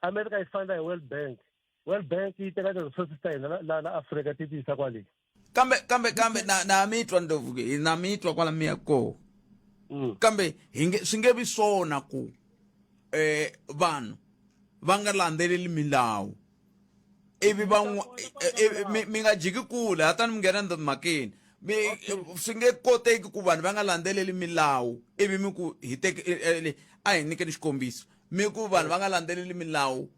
America yi funda hi World Bank. World Bank yi teka ti-resources ta hina la la Afrika ti ti yisa kwale. Kambe kambe kambe na na mi twa Ndlovu ke na mi twa kwala mi ya kona. Kambe hi nge swi nge vi swona ku vanhu va nga landzeleli milawu ivi va mi mi nga jiki kule hatani mi nghena mhakeni mi swi nge koteki ku vanhu va nga landzeleli milawu ivi mi ku hi teke a hi nyikeni xikombiso mi ku vanhu va nga landzeleli milawu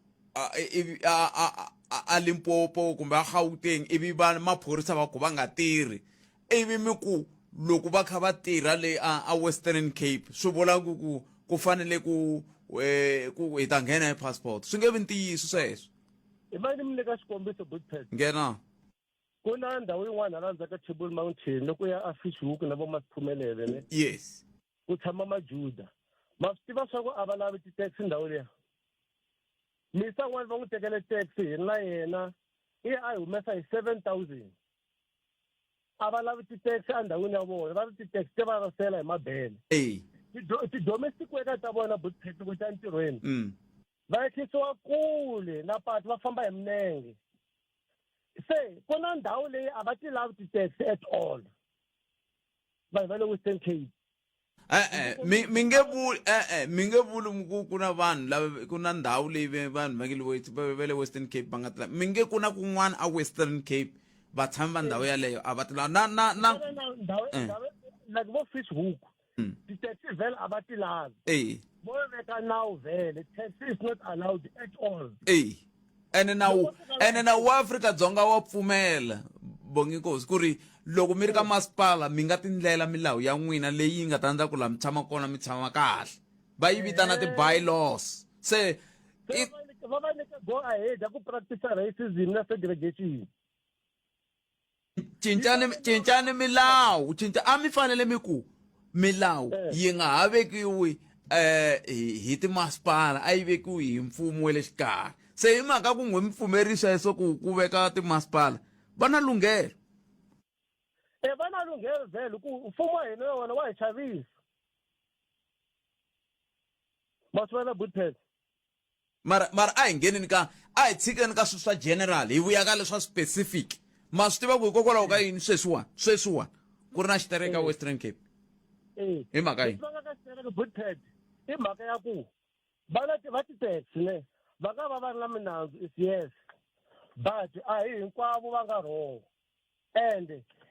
ivi a Limpopo kumbe a Gauteng ivi va maphorisa va ku va nga tirhi ivi mi ku loko va kha va tirha le a Western Cape swi vula ku ku ku fanele ku ku hi ta nghena hi passport swi nge vi ntiyiso sweswo. Hi va ni mi nyika xikombiso Bootpad. Nghena. Ku na ndhawu yin'wana hala ndzhaku ka Table Mountain loko ya a Fish Hoek na vo Masiphumelele ne. Yes. Ku tshama Majuda. Ma swi tiva swa ku a va lavi ti-taxi ndhawu liya. Misa un'wana va n'wi tekele taxi hi na yena i ya a yi humesa hi 7000. A va lavi ti-taxi endhawini ya vona, va ri ti-taxi ti va rasela hi mabele. Ti-domestic worker ta vona Bootpad loko ta entirhweni. Va ehlisiwa kule na patu va famba hi minenge. Se ku na ndhawu leyi a va ti lavi ti-taxi at all. Vanhu va le Western Cape. E-e, mi mi nge vuli e-e mi nge vuli ku ku na vanhu lava ku na ndhawu leyi vanhu va nge le va le Western Cape va nga ti lavi. Mi nge ku na kun'wana a Western Cape vatshami va ndhawu yaleyo a va ti lavi na na na ndhawu like vo Fish Hoek ti-taxi vhele a va ti lavi. Vo veka nawu vhele taxi is not allowed at all. Ene nawu ene nawu wa Afrika-Dzonga wa pfumela Bonginkosi ku ri loko mi ri ka masipala mi nga tindlela milawu ya n'wina leyi yi nga ta endla ku laha mi tshama kona mi tshama kahle va yi vitana ti-bylaws se va va nyika go ahead ya ku practice racism na segregation. Cincani cincani milawu cinca a mi fanele mi ku milawu yi nga ha vekiwi hi hi timasipala a yi vekiwi hi mfumo wa le xikarhi se hi mhaka ku n'wi mi pfumerisa sweswo ku ku veka timasipala va na lunghelo. E va na lunghelo vhele ku mfumo wa hina na wona wa hi chavisa. Ma swi vona Bootpad? Mara mara a hi ngheneni ka a hi tshikeni ka swilo swa general hi vuya ka leswa specific. Ma swi tiva ku hikokwalaho ka yini sweswiwani sweswiwani ku ri na xitereka Western Cape. Hi mhaka yini? Leswi va nga ka xitereka Bootpad i mhaka ya ku va na va ti-taxi ne va nga va va ri na minandzu is yes but a hi hinkwavo va nga wrong. And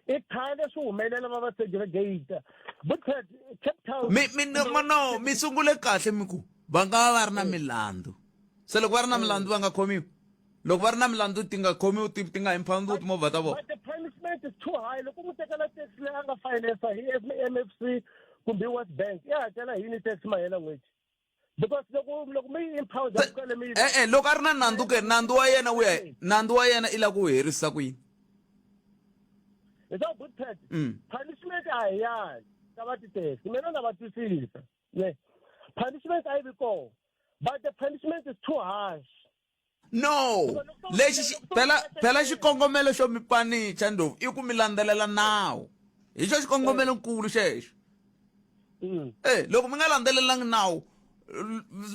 i khale swi humelela va va segregate. Bootpad Cape Town Mi mi no no mi sungule kahle mi ku va nga va va ri na milandzu. Se loko va ri na milandzu va nga khomiwi. Loko va ri na milandzu ti nga khomiwi ti ti nga impound timovha ta vona. But the punishment is too high. Loko n'wi tekela taxi leyi a nga finance hi MFC kumbe hi West Bank, i hakela hi yini taxi mahela n'hweti? Because loko loko mi yi impound kwale mi E-e loko a ri na nandzu ke nandzu wa yena wu ya nandzu wa yena i lava ku wu herisa ku yini? Hi swa Bootpad punishment a hi yani ka va ti-taxi mina na va twisisa ne punishment a yi vi kona but the punishment is too harsh. No lexi phela phela xikongomelo xo mi panicha Ndlovu i ku mi landzelela nawu hi xo xikongomelonkulu xexo. Mm. Eh, loko mi nga landzelelangi nawu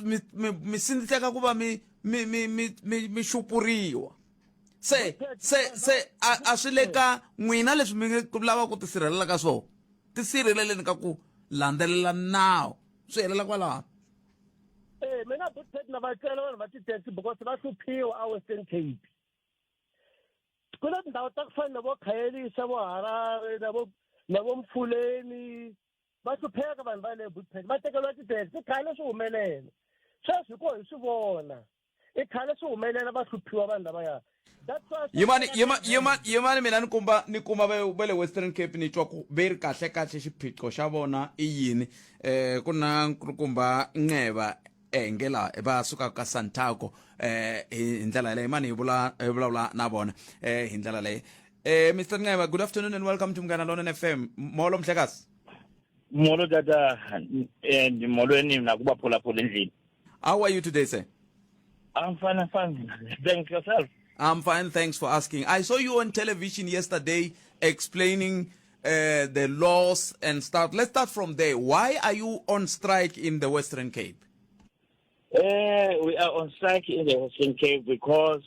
mi mi mi sindziseka ku va mi mi mi mi mi mi xupuriwa se se se a a swi le ka n'wina leswi mi nga lava ku tisirhelela ka swona tisirheleleni ka ku landzelela nawu swi helela kwalano Eh mina Butpet na va cela vanhu va ti-taxi because va hluphiwa a Western Cape. Ku na tindhawu ta ku fana na vo Khayelitsha vo Harare na vo na vo Mfuleni va hlupheka vanhu va le Butpet va tekeriwa ti-taxi i khale swi humelela sweswi hi ko hi swi vona i khale swi humelela va hluphiwa vanhu lavaya yimani yima yima yimani mina ni kumba ni kuma va le Western Cape ni twa ku ve ri kahle kahle xiphiqo xa vona i yini eh ku na nkulukumba Nceba enge la va sukaka ka Santaco eh hi ndlela yaleyo mani hi vula hi vulavula na vona eh hi ndlela leyo eh Mr Nceba good afternoon and welcome to Munghana Lonene FM molo mhlekazi molo tata and molweni nakubaphulaphula endlini How are you today sir I'm fine, I'm fine. Thanks yourself. I'm fine, thanks for asking. I saw you on television yesterday explaining the laws and stuff. Let's start from there. Why are you on strike in the Western Cape? We are on strike in the Western Cape because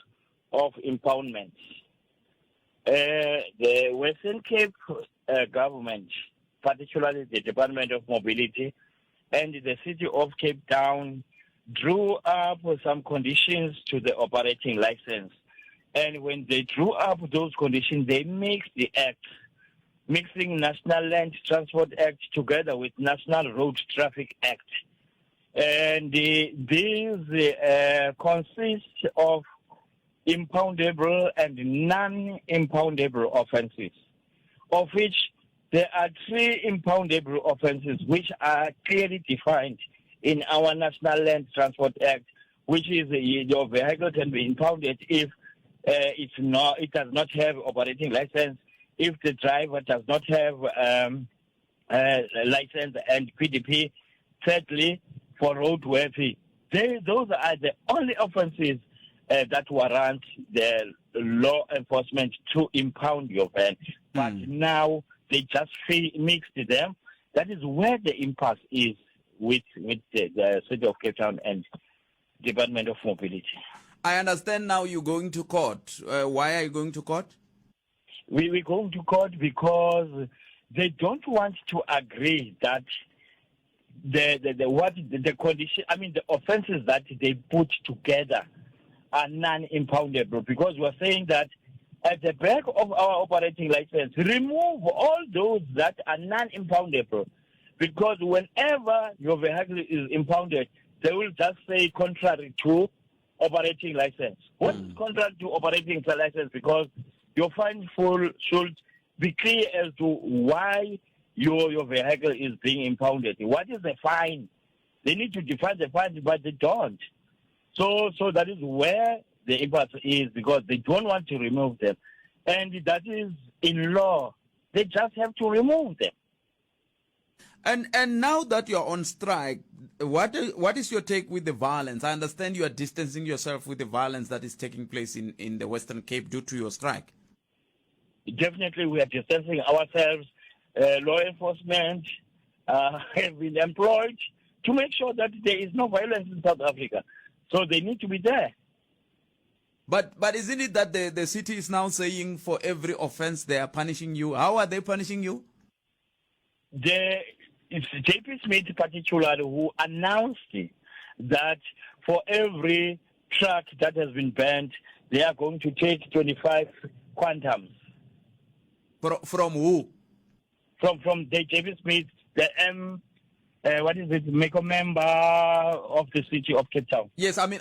of impoundment. The Western Cape government, particularly the Department of Mobility and the City of Cape Town, drew up some conditions to the operating license. And when they drew up those conditions, they mixed the act, mixing National Land Transport Act together with National Road Traffic Act. And these consist of impoundable and non-impoundable offenses, of which there are 3 impoundable offenses which are clearly defined in our National Land Transport Act, which is your vehicle can be impounded if it's not, it does not have operating license, if the driver does not have license and PDP. Thirdly, for roadworthy. Those are the only offenses that warrant the law enforcement to impound your van. But now they just mixed them. That is where the impasse is with the City of Cape Town and Department of Mobility. I understand now you're going to court. Why are you going to court? We're going to court because they don't want to agree that the condition, I mean, the offenses that they put together are non-impoundable, because we're saying that at the back of our operating license, remove all those that are non-impoundable, because whenever your vehicle is impounded, they will just say contrary to operating license. What is contrary to operating license? Because your fine full should be clear as to why your vehicle is being impounded. What is the fine? They need to define the fine, but they don't. So that is where the impasse is, because they don't want to remove them. And that is in law. They just have to remove them. And now that you're on strike, what is your take with the violence? I understand you are distancing yourself with the violence that is taking place in the Western Cape due to your strike. Definitely we are distancing ourselves. Law enforcement have been employed to make sure that there is no violence in South Africa. So they need to be there. But isn't it that the city is now saying for every offense they are punishing you? How are they punishing you? It's JP Smith particularly who announced that for every truck that has been banned, they are going to take 25 quantums. From who? From the JP Smith, the M, what is it, Meko member of the city of Cape Town. Yes, I mean,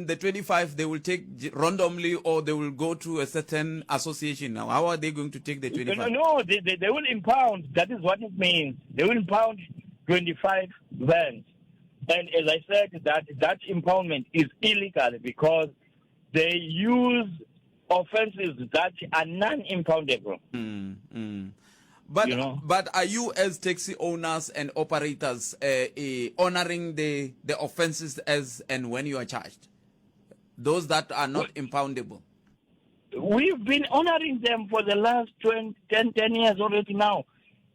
the 25 they will take randomly, or they will go to a certain association. Now, how are they going to take the 25? No, they will impound. That is what it means. They will impound 25 vans, and as I said, that impoundment is illegal because they use offenses that are non-impoundable. But You know? But are you, as taxi owners and operators, honoring the offenses as and when you are charged? Those that are not impoundable. We've been honoring them for the last 10 years already now.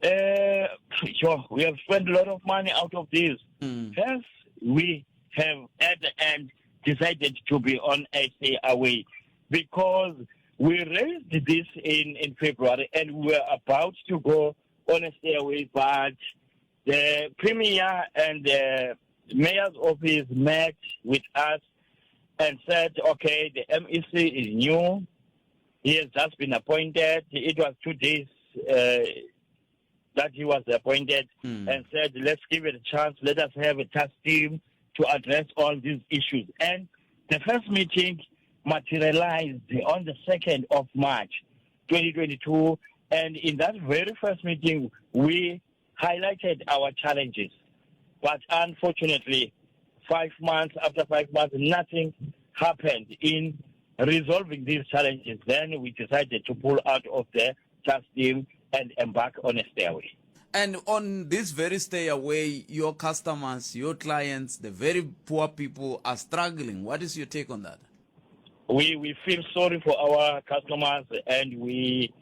Sure, we have spent a lot of money out of this. Hence, we have at the end decided to be on a stay away because we raised this in, in February and we were about to go on a stay away, but the premier and the mayor's office met with us and said, okay, the MEC is new. He has just been appointed. It was two days that he was appointed and said, let's give it a chance. Let us have a task team to address all these issues. And the first meeting materialized on the 2nd of March, 2022. And in that very first meeting, we highlighted our challenges. But unfortunately, five months after five months, nothing happened in resolving these challenges. Then we decided to pull out of the task team and embark on a stairway. And on this very stay away, your customers, your clients, the very poor people are struggling. What is your take on that? We we feel sorry for our customers and we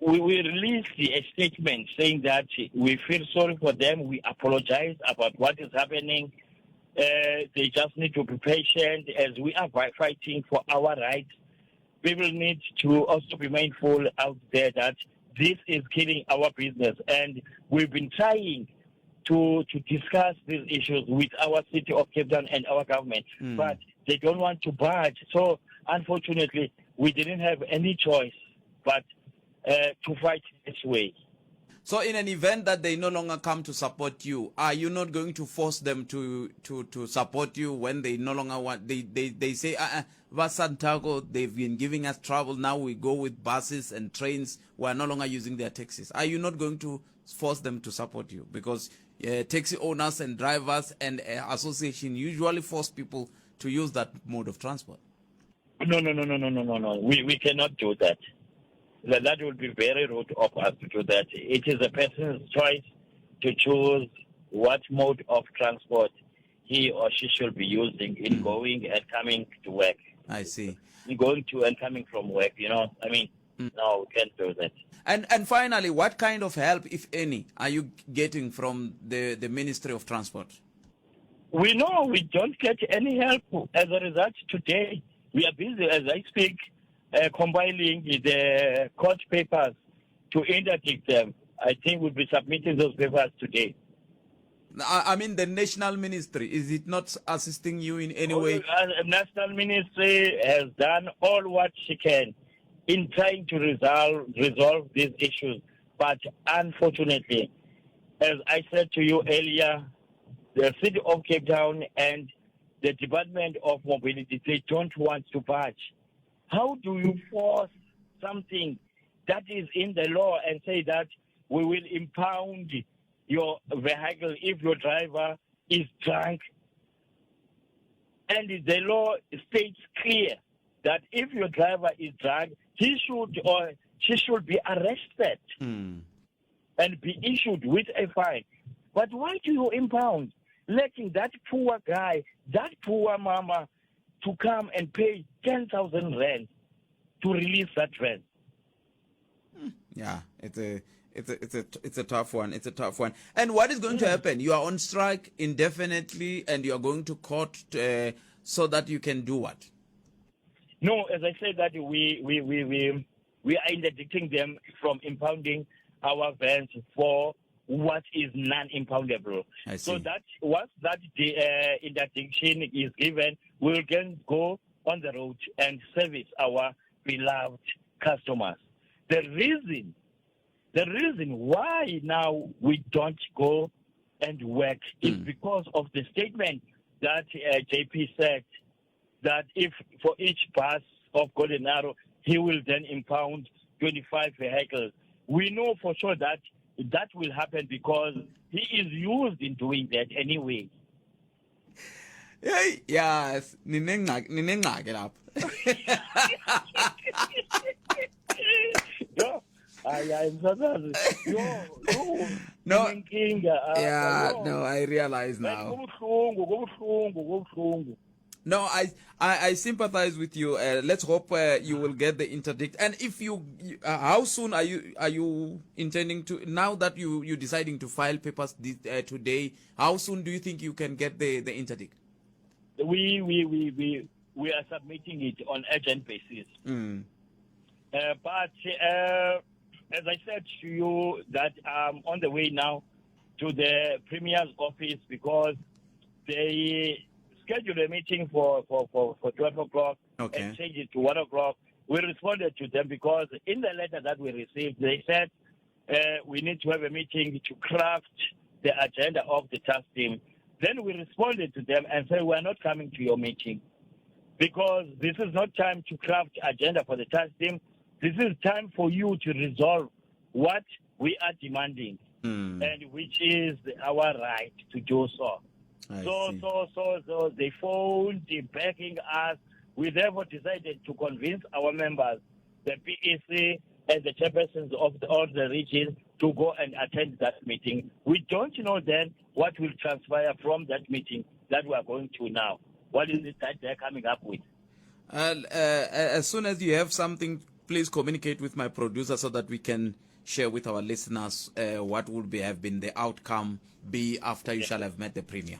we, we released a statement saying that we feel sorry for them. We apologize about what is happening. Uh, they just need to be patient as we are fighting for our rights. People need to also be mindful out there that this is killing our business. And we've been trying to, to discuss these issues with our city of Cape Town and our government, but they don't want to budge. So, unfortunately, we didn't have any choice but uh, to fight this way. So in an event that they no longer come to support you, are you not going to force them to to to support you when they no longer want they they, they say uh, uh Santaco, they've been giving us trouble. Now we go with buses and trains. We are no longer using their taxis. Are you not going to force them to support you? Because uh, taxi owners and drivers and uh, association usually force people to use that mode of transport. No, no, no, no, no, no, no, no. We we cannot do that. That that would be very rude of us to do that. It is a person's choice to choose what mode of transport he or she should be using in going and coming to work. I see. In going to and coming from work, you know. I mean, no, we can't do that. And and finally, what kind of help, if any, are you getting from the, the Ministry of Transport? We know we don't get any help. As a result, today we are busy, as I speak, uh, compiling the court papers to interdict them. I think we'll be submitting those papers today. I, I mean, the national ministry, is it not assisting you in any way? Uh, national ministry has done all what she can in trying to resolve resolve these issues, but unfortunately, as I said to you earlier, the city of Cape Town and the Department of Mobility they don't want to budge. How do you force something that is in the law and say that we will impound your vehicle if your driver is drunk? And the law states clear that if your driver is drunk, he should or she should be arrested and be issued with a fine. But why do you impound, letting that poor guy, that poor mama, to come and pay 10,000 rand to release that rent? Yeah, it's a it's a it's a it's a tough one. It's a tough one. And what is going to happen? You are on strike indefinitely, and you are going to court uh, so that you can do what? No, as I said that we we we we, we are interdicting them from impounding our vans for what is non-impoundable. I So see. that once that the, uh, interdiction is given, we will then go on the road and service our beloved customers. The reason, the reason why now we don't go and work is because of the statement that uh, JP said that if for each bus of Golden Arrow, he will then impound 25 vehicles. We know for sure that that will happen because he is used in doing that anyway. Hey, yes, ninengxaki ninengxaki lapha. Yo, hayi hayi msasazi. Yo, yo. No. Inkinga. Yeah, no, I realize now. Kubuhlungu, kubuhlungu, kubuhlungu. No, I sympathize with you. Let's hope you will get the interdict. And if you, how soon are you intending to, now that you're deciding to file papers this, today, how soon do you think you can get the interdict? We are submitting it on urgent basis. But as I said to you, that I'm on the way now to the Premier's office because they scheduled a meeting for 12 o'clock and changed it to 1 o'clock. We responded to them because in the letter that we received, they said we need to have a meeting to craft the agenda of the task team. Then we responded to them and said, we are not coming to your meeting because this is not time to craft agenda for the task team. This is time for you to resolve what we are demanding, and which is our right to do so. I see. So they phoned, begging us. We therefore decided to convince our members, the PEC and the chairpersons of all the regions, to go and attend that meeting. We don't know then what will transpire from that meeting that we are going to now. What is it that they're coming up with? As soon as you have something, please communicate with my producer so that we can share with our listeners what would be have been the outcome be after you shall have met the Premier.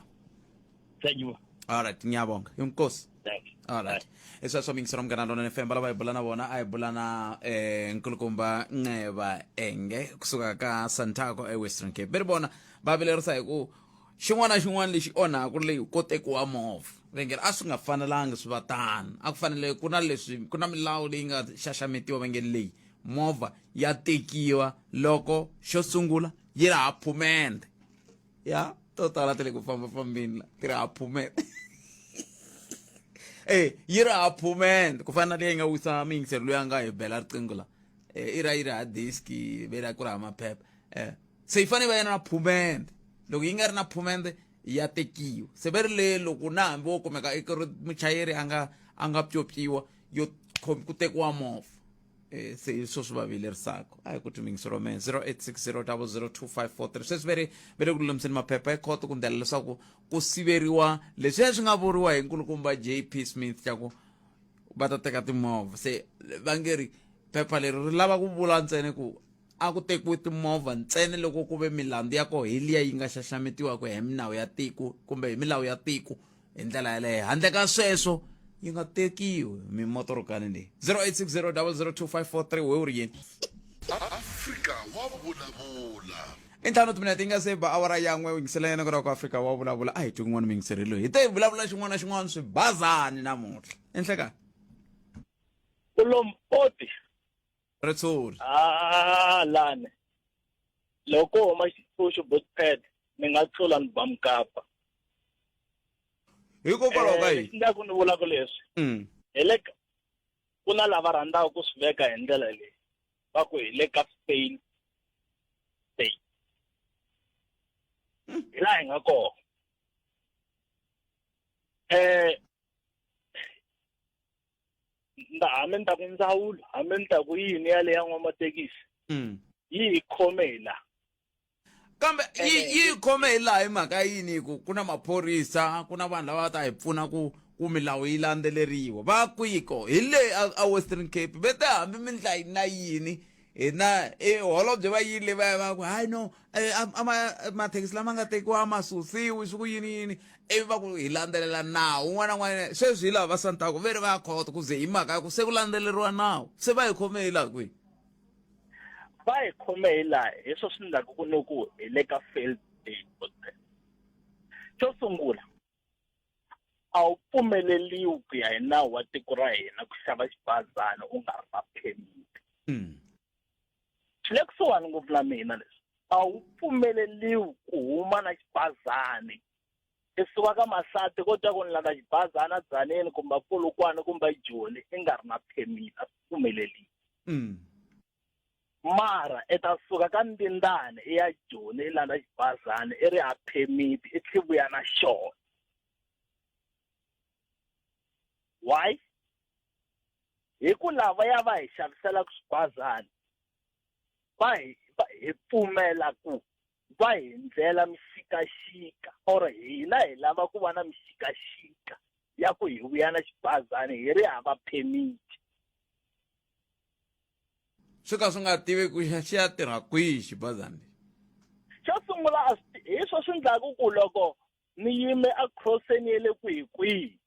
Thank you. All right, ngiyabonga. Inkosi. Thanks. All right. Esweswo mingisero Munghana Lonene FM lava hi bula na vona, a hi bula na nkulukumba Nceba Enge kusuka ka Santaco eWestern Cape. Ve ri vona va vilerisa hi ku xin'wana na xin'wana lexi onhaku leyi ko tekiwa movha. Ve nge a swi nga fanelangi swi va tano. A ku fanele ku na leswi, ku na milawu leyi nga xaxametiwa, va nge leyi movha ya tekiwa loko xo sungula yi ri ha phumende. Ya to tala ti le ku fambafambeni la ti ri ha phumende. Yi ri ha phumende ku fana na leyi nga wisa muyingiseri loyi a nga hi bela riqingho la. I ra yi ri ha disk ve ra ku ri ha maphepha. Se yi fanele yi va yi ri na phumende. Loko yi nga ri na phumende ya tekiwa. Se ve ri le loko na hambi wo kumeka i ri muchayeri a nga pyopyiwa yo ku tekiwa movha. Se hi swo swi va vilerisaka. A hi ku timingisi romance 0860002543. Sweswi ve ri ku lulamiseni maphepha ya khoto ku ndlela leswaku ku siveriwa leswiya swi nga vuriwa hi nkulukumba JP Smith xa ku va ta teka timovha. Se va nge ri phepha leri ri lava ku vula ntsena ku a ku tekiwi timovha ntsena loko ku ve milandzu ya koho hi liya yi nga xaxametiwaka hi minawu ya tiko kumbe hi milawu ya tiko hi ndlela yaleyo. Handle ka sweswo yi nga tekiwi mimotorokani leyi. 0860002543. We u ri yini? Afrika wa vulavula. I 5 timinete yi nga se ba awara yan'we, u yingisela yena ku Afrika wa vulavula. A hi twi kun'wana muyingiseri loyi hi te hi vulavula xin'wana na xin'wana swibazani namuntlha enhlekani. Ulompoti. Ritshuri. Ah, lani loko huma xitshunxo botpad ni nga tlula ni ba mukapa. Hikokwalaho ka yini? Lexi ndzi ku ni vulaka leswi, hi le ku na lava rhandzaka ku swi veka hi ndlela leyi va ku hi le ka Spain state, hi laha hi nga kona. Nda hambi ni ta ku ndzawulo, hambi ni ta ku yini yale ya n'wamathekisi, yi hi khome hi laha. Kambe yi khome hi laha hi mhaka yini? Ku na maphorisa, ku na vanhu lava va ta hi pfuna ku milawu yi landzeleriwa. Va kwiko hi le a Western Cape ve te hambi mindla na yini hina holobye va yile va ya va ku hayi no, a mathekisi lama nga tekiwa a ma susiwi swi ku yini yini, ivi va ku hi landzelela nawu un'wana na un'wana. Sweswi hi lava va Santaco ve ri va ya khoto ku ze hi mhaka ya ku se ku landzeleriwa nawu. Se va hi khome hi laha kwihi? Va hi khome hi laha hi swo swi ndlaku ku ni ku hi le ka failed state. Xo sungula, a wu pfumeleliwi ku ya hi nawu wa tiko ra hina ku xava xibazana u nga ri na permit. Swi le kusuhani ngopfu na mina leswi. A wu pfumeleliwi ku huma na xibazani i suka ka Masati ko twa ku ni landza xibazana Dzaneni kumbe Polokwane kumbe Joni i nga ri na permit, a swi pfumeleliwi. Mara i ta suka ka Ndindani i ya Joni i landza xibazana i ri ha permit i tlhe vuya na xona. Why? Hi ku lava ya va hi xaviselaka swibazana va hi pfumela ku va hi ndlela mixikaxika, or hina hi lava ku va na mixikaxika ya ku hi vuya na xibazani hi ri hava permit. Swi ka swi nga tivi ku xi ya tirha kwihi xibazani lexi. Xo sungula a swi hi swo swi ndlaku ku loko ni yime a crosseni ya le kwihi kwihi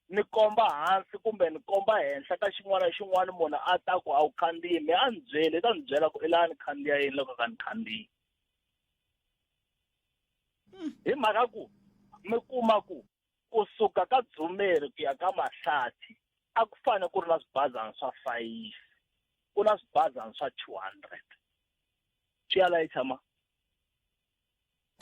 ni komba hansi kumbe ni komba henhla ka xin'wana na xin'wana munhu a ta ku a wu khandziyi me a ni byeli i ta ni byela ku i lava ni khandziya yini loko ka ni khandziyi hi mhaka ku mi kuma ku kusuka ka Dzumeri ku ya ka Mahlathi a ku fane ku ri na swibazana swa fayifi ku na swibazana swa 200 swi ya layicha ma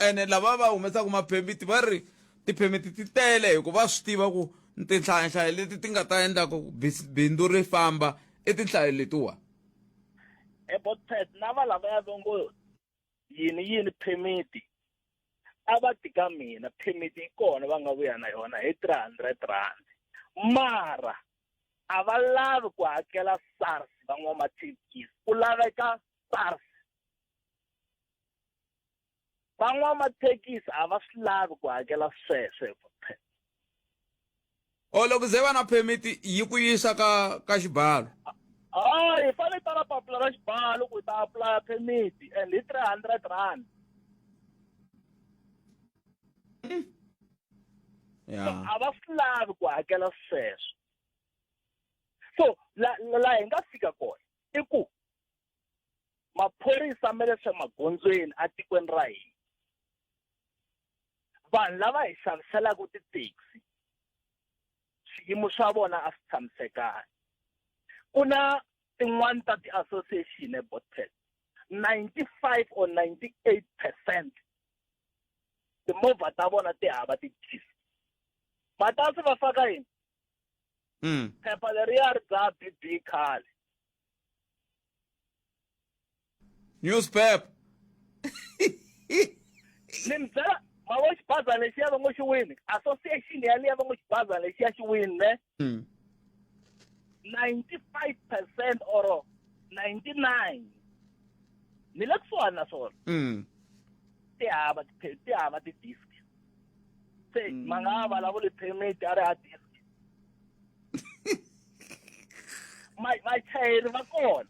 Ene lava va humesaka maphemiti va ri tiphemiti ti tele hikuva va swi tiva ku tinhlayanhlayo leti ti nga ta endla ku bindzu ri famba i tinhlayo letiwa. Ebotpet na va lavaya va ngo yini yini phemiti a va ti ka mina phemiti yi kona va nga vuya na yona hi 300 rand mara a va lavi ku hakela SARS van'wamathekisi ku laveka SARS Van'wamathekisi a va swi lavi ku hakela sweswo hi vuphelo. O loko ze va na permit yi ku yisa ka ka xibalo. Ah, hi fanele hi tala papila ra xibalo ku hi ta apply permit and hi 300 rand. Yeah. So a va swi lavi ku hakela sweswo. So la la hi nga fika kona i ku Maphorisa ma le swa magondzweni etikweni ra hina, vanhu lava hi xaviselaka ti-taxi swiyimo swa vona a swi tshamisekanga. Ku na tin'wani ta ti-association eBotpet 95 or 98 percent timovha ta vona ti hava ti-disc. Matasi va faka yini? Phepha leriya ri dzaha BB khale. Newspaper. Ni mi byela ma vo xibazana lexiya va ngo xi wini association yaliya va ngo xibazana lexiya xi wini ne 95 percent or 99 ni le kusuhani na swona ti hava ti hava ti-disc se ma nga vulavuli permit a ri ha disc vachayeri va kona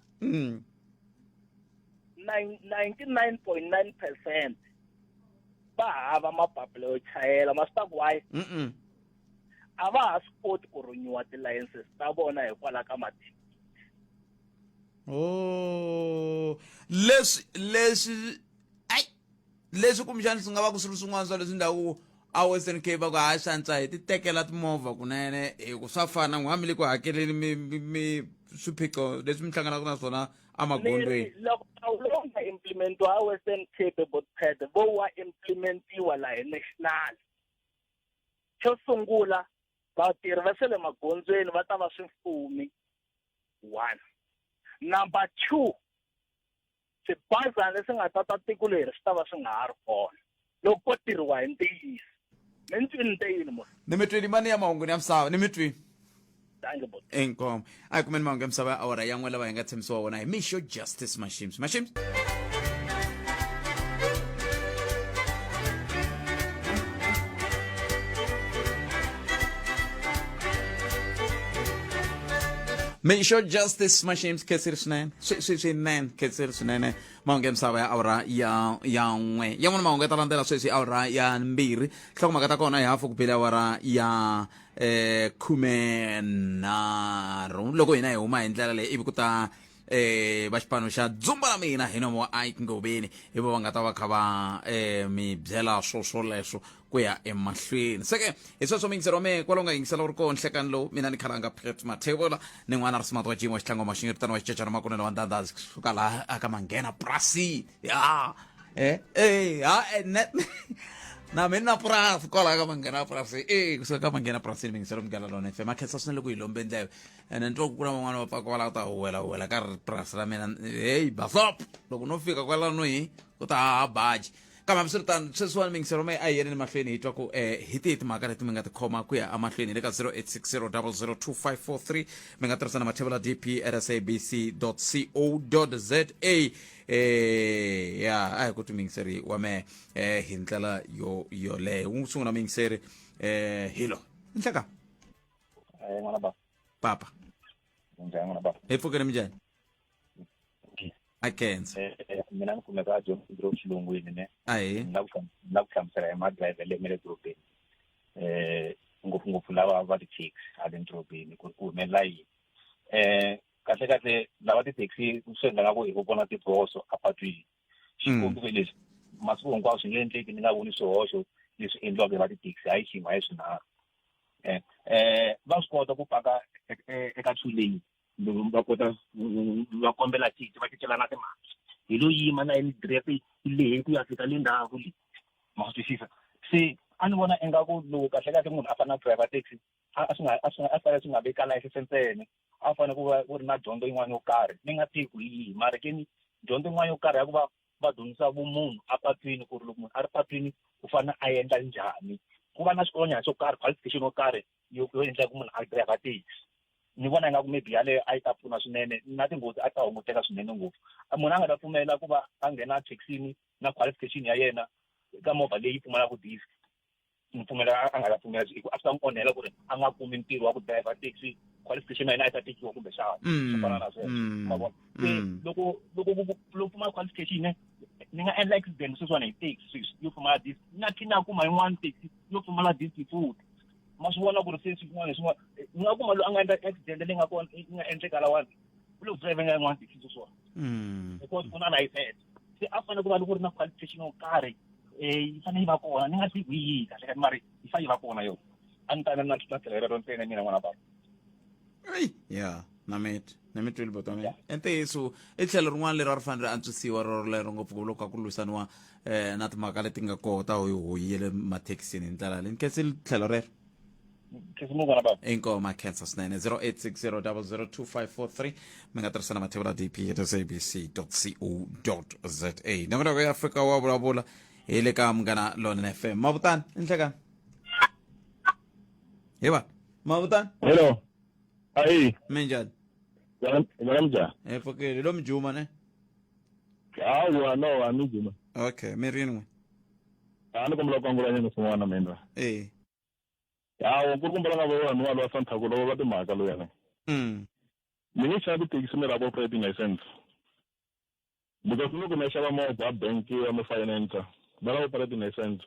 99.9 percent va hava mapapila yo chayela ma swi ta ku why a va ha swi koti ku renewa ti-licenses ta vona hikwalaho ka mathikithi. Oh, leswi leswi ai leswi kumbexana swi nga va ku swi ri swin'wana swa leswi endlaku a Western Cape va ku ha swantswa hi ti tekela timovha kunene hi ku swa fana n'wi hambi le ku hakeleni mi mi mi swiphiqo leswi mi hlanganaka na swona emagondzweni. Loko nawu lowu nga implementiwa a Western Cape Botpad vo wa implementiwa laha hi national. Xo sungula vatirhi va swa le magondzweni va ta va swifumi one. Number 2 swibazana leswi nga tata tiko leri swi ta va swi nga ha ri kona loko ko tirhiwa hi ntiyiso. Mi ni twini ni te yini mos? Ni mi twini mani ya mahunguni ya misava ni mi twini. Dankie bot. Inkomu. A hi kumeni mahungu ya misava ya awara ya n'we lava hi nga tshembisiwa wona hi Mixo Justice Mashims. Mashims. Mixo Justice Mashims khensile swinene swi swi swinene khensile swinene mahungu ya misava ya awara ya ya n'we yan'wana mahungu ya ta landzela sweswi awara ya mbirhi nhlokomhaka ta kona hi hafu ku bile awara ya eh khume nharhu loko hina hi huma hi ndlela leyi ivi ku ta eh va xipano xa dzumba la mina hi nomo wa Ike Ngobeni hi vo va nga ta va kha va eh mi byela swo swoleswo ku ya emahlweni se ke hi sweswo muyingiseri wa mehe kwalo nga yingisela u ri koho nhlekani lowu mina ni khalanga Pret Mathebula ni n'wana ri smart wa jimo xitlhango maxingiritano wa xicecana makunene wa ndandhazi kusuka laha aka manghena purasini ya eh eh ha eh, ne na mina na purasi kwalaha ka manghena purasi e kusuka ka manghena purasini muyingiseri munghana lona fm a khensa swinene loko hi lombe ndleve ene ni twa ku ku na van'wana va pfaka kwalaho ta huwela huwela ka ri purasi ra mina heyi basop loko no fika kwalano hi ku ta haha baji kambe hambiswiritano sweswiwani mingisero mehe a hi yeleni mahlweni hi twa ku um hi tihi timhaka leti mi nga tikhoma ku ya emahlweni hi le ka 0860 002543 mi nga tirhisa na mathevula dp at sabc co za eh ya a hi ku twi mingiseri wa mehe eh hi ndlela yo yoleyo wu sungula mingiseri eh hilo nhleka. Eh n'wana baba. Papa. Njhani n'wana baba? Hi pfukeni minjhani? A khensa. Eh mina ni kumeka a John Grove xilungwini ne. Ahee. Ni lava ku ni lava ku hlamusela hi madirayivhele ma le dorobeni. Eh ngopfungopfu lava va ti-taxi hala edorobeni ku ri ku humelela yini. Eh kahle kahle lava ti-taxi swi endla nga ku hi ku vona tiboso apatwini. Xikombiso leswi masiku hinkwawo swi nge endleki ni nga voni swihoxo leswi endliwaka hi va ti-taxi hayi xin'we hayi swinharhu. Eh eh va swi kota ku paka eka two lane loko va kota va kombela cinci va cincelana timali hi lo yima na yini direct yi lehe ku ya fika le ndzhaku le ma swi twisisa se a ni vona ingaku loko kahle kahle munhu a fanele a driver taxi a swi nga a swi a fanele swi nga vi ka license ntsena a fanele ku va ku ri na dyondzo yin'wana yo karhi ni nga tivi ku hi yihi mara ke ni dyondzo yin'wana yo karhi ya ku va va dyondzisa vumunhu apatwini ku ri loko munhu a ri patwini u fanele a endla njhani ku va na xikolonyana xo karhi qualification yo karhi yo yo endla ku munhu a driver taxi ni vona ingaku maybe yaleyo a yi ta pfuna swinene na tinghozi a ta hunguteka swinene ngopfu munhu a nga ta pfumela ku va a nghena thekisini na qualification ya yena ka movha leyi pfumalaka disc ni pfumela a nga ta pfumela hi ku a swi ta n'wi onhela ku ri a nga kumi ntirho wa ku driver taxi qualification ya yena a yi ta tekiwa kumbexana swo fana na sweswo ma vona se loko loko loko pfumala qualification ni nga endla accident sweswiwani hi taxi sweswi yo pfumala disc ni nga tlhela ni ya kuma yin'wana taxi yo pfumala disc futhi ma swi vona ku ri se swin'wana hi swin'wana ni nga kuma loyi a nga endla accident leyi nga kona yi nga endleka lawani u le ku driveni ka yin'wana taxi sweswiwani because ku na license se a fanele ku va ku ri na qualification yo karhi yi fanele yi va kona ni nga tivi hi yihi kahle kahle mara yi fanele yi va kona yona a ni ta na na tlhelo rero ntsena mina n'wana baba eyi ya na mi na mi twile bota mina i ntiyiso i tlhelo rin'wana leri a ri fanele ri antswisiwa rorolero ngopfu loko ka ku lwisaniwa um na timhaka leti nga koho ta hoyihoyi ya le mathekisini hi ndlela leyi ni khensile tlhelo rero inkomo khensa swinene 0860 002543 mi nga tirhisa na mathevula dp at sabc co za nongonoko ya afrika wa vulavula hi le ka munghana lonene fm mavutani i nhlekani hi va mavutani hello ayi minjhani minjhani hi pfukile lo mijuma ne hawa no a mi juma okay mi rini n'we a ni kombela ku angula nyana swin'wana mina e hawa ku ri kombela nga vanhu va lwa santhaku loko va timhaka loyana ni nge xavi thekisi ni rhaba operating license because loko ni xava movha bank ya mi finance va lava operating license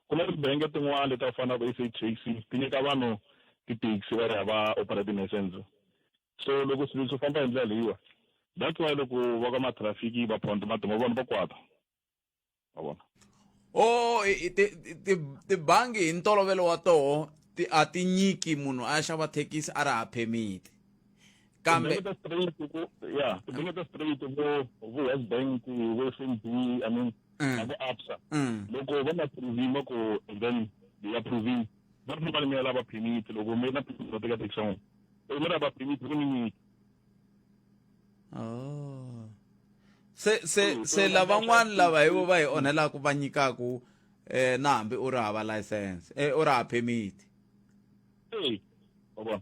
ku na tibange tin'wana leti ta fana na vo SA taxi ti nyika vanhu tithekisi va ri hava operating license so loko swilo swi famba hi ndlela leyiwa that's why loko va ka matrafiki va phonta matimba vanhu va kwata ma vona o tibangi hi ntolovelo wa toho ti a ti nyiki munhu a xava thekisi a ri ha permit kambe ta straight ku ya tibangi ta straight vo vo West Bank vo FNB I mean na vo Absa loko va nga approve ma ku then they approve va ri va mi lava permit loko mi na permit va teka taxi ya n'wina mi lava permit ku ni nyiki oh se se se lavan'wana lava hi vo va hi onhelaka va nyikaku eh na hambi u ri hava license eh u ri hava permit eh wa vona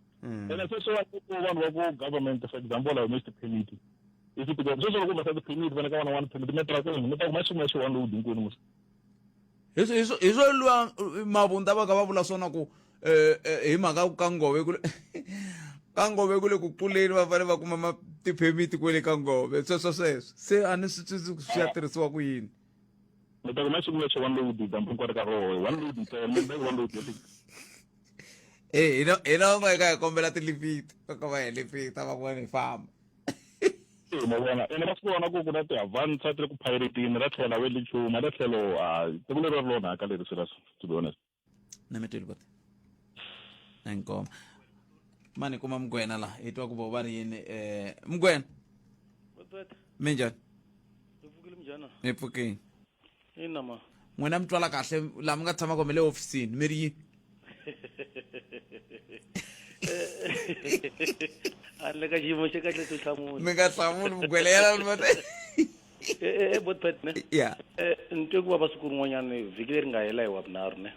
ene sweswo va ku vanhu va ku government for example a humesi ti-permit i swi tiva sweswo loko humesa ti-permit va nyika vana one permit mi tirha kwini mi ta kuma xin'we xi one load hinkwenu musi hi swo hi swo luwa mavunda va ka va vula swona ku eh hi mhaka ku ka ngove ku ka ngove ku le ku kuleni va fanele va kuma ma ti-permit kwele ka ngove sweswo sweswo se a ni swi twisisi ku swi ya tirhisiwa ku yini mi ta kuma xin'we xi one load dambu hinkwaro ka roho one load ntsena mi ta one load ya eh hina hina van'wana hi ka hi kombela tilifiti va ka va hi lifita van'wana hi famba Eh, ma vona ene va swi vona ku ku na ti-avansa ti le ku piratini ra tlhela ve le chuma ra tlhelo a tiko leri ri lo onhaka leri serious to be honest na mi tweli boti inkomo mani kuma mugwena la hi twa ku vo va ri yini um mugwena minjhani hi pfukile ina ma n'wina mi twala kahle laha mi nga tshama kona mi le hofisini mi ri yini a ni le ka xiyimo xa kahle to hlamula mi nga hlamuli mugwele yena e botpet ne ya ni twe ku vava siku rin'wanyana vhiki leri nga hela hi wa vunharhu ne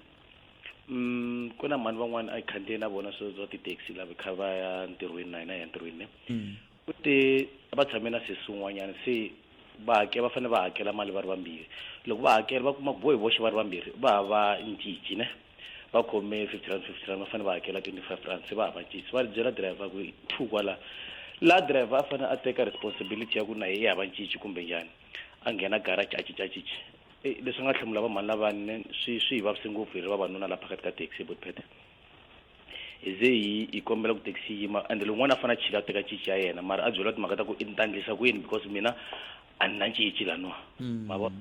ku na mhani van'wana a hi khandziye na vona sweswo swa ti-taxi lava kha va ya ntirhweni na hina hi ya ntirhweni ne u te va tshame na sesi un'wanyana se va hakela va fanele va hakela mali va ri vambirhi loko va hakela va kuma ku vo hi voxe va ri vambirhi va hava ncici ne Va khome 50 rand 50 rand va fanele va hakela 25 rand se va hava cinci. Va byela driver ku two kwala. La driver a fanele a teka responsibility ya ku na yehe hava cinci kumbe njhani. A nghena garage a cinca cinci. Eh, leswi nga hlamula va mhani lavani swi swi hi vavise ngopfu hi ri vavanuna la phakathi ka taxi botpete. Hi ze hi hi kombela ku taxi yi yima and lowun'wana a fanele a chika a teka cinci ya yena mara a byeriwa timhaka ta ku i ni ta endlisa ku yini because mina a ni na cinci laniwa ma vona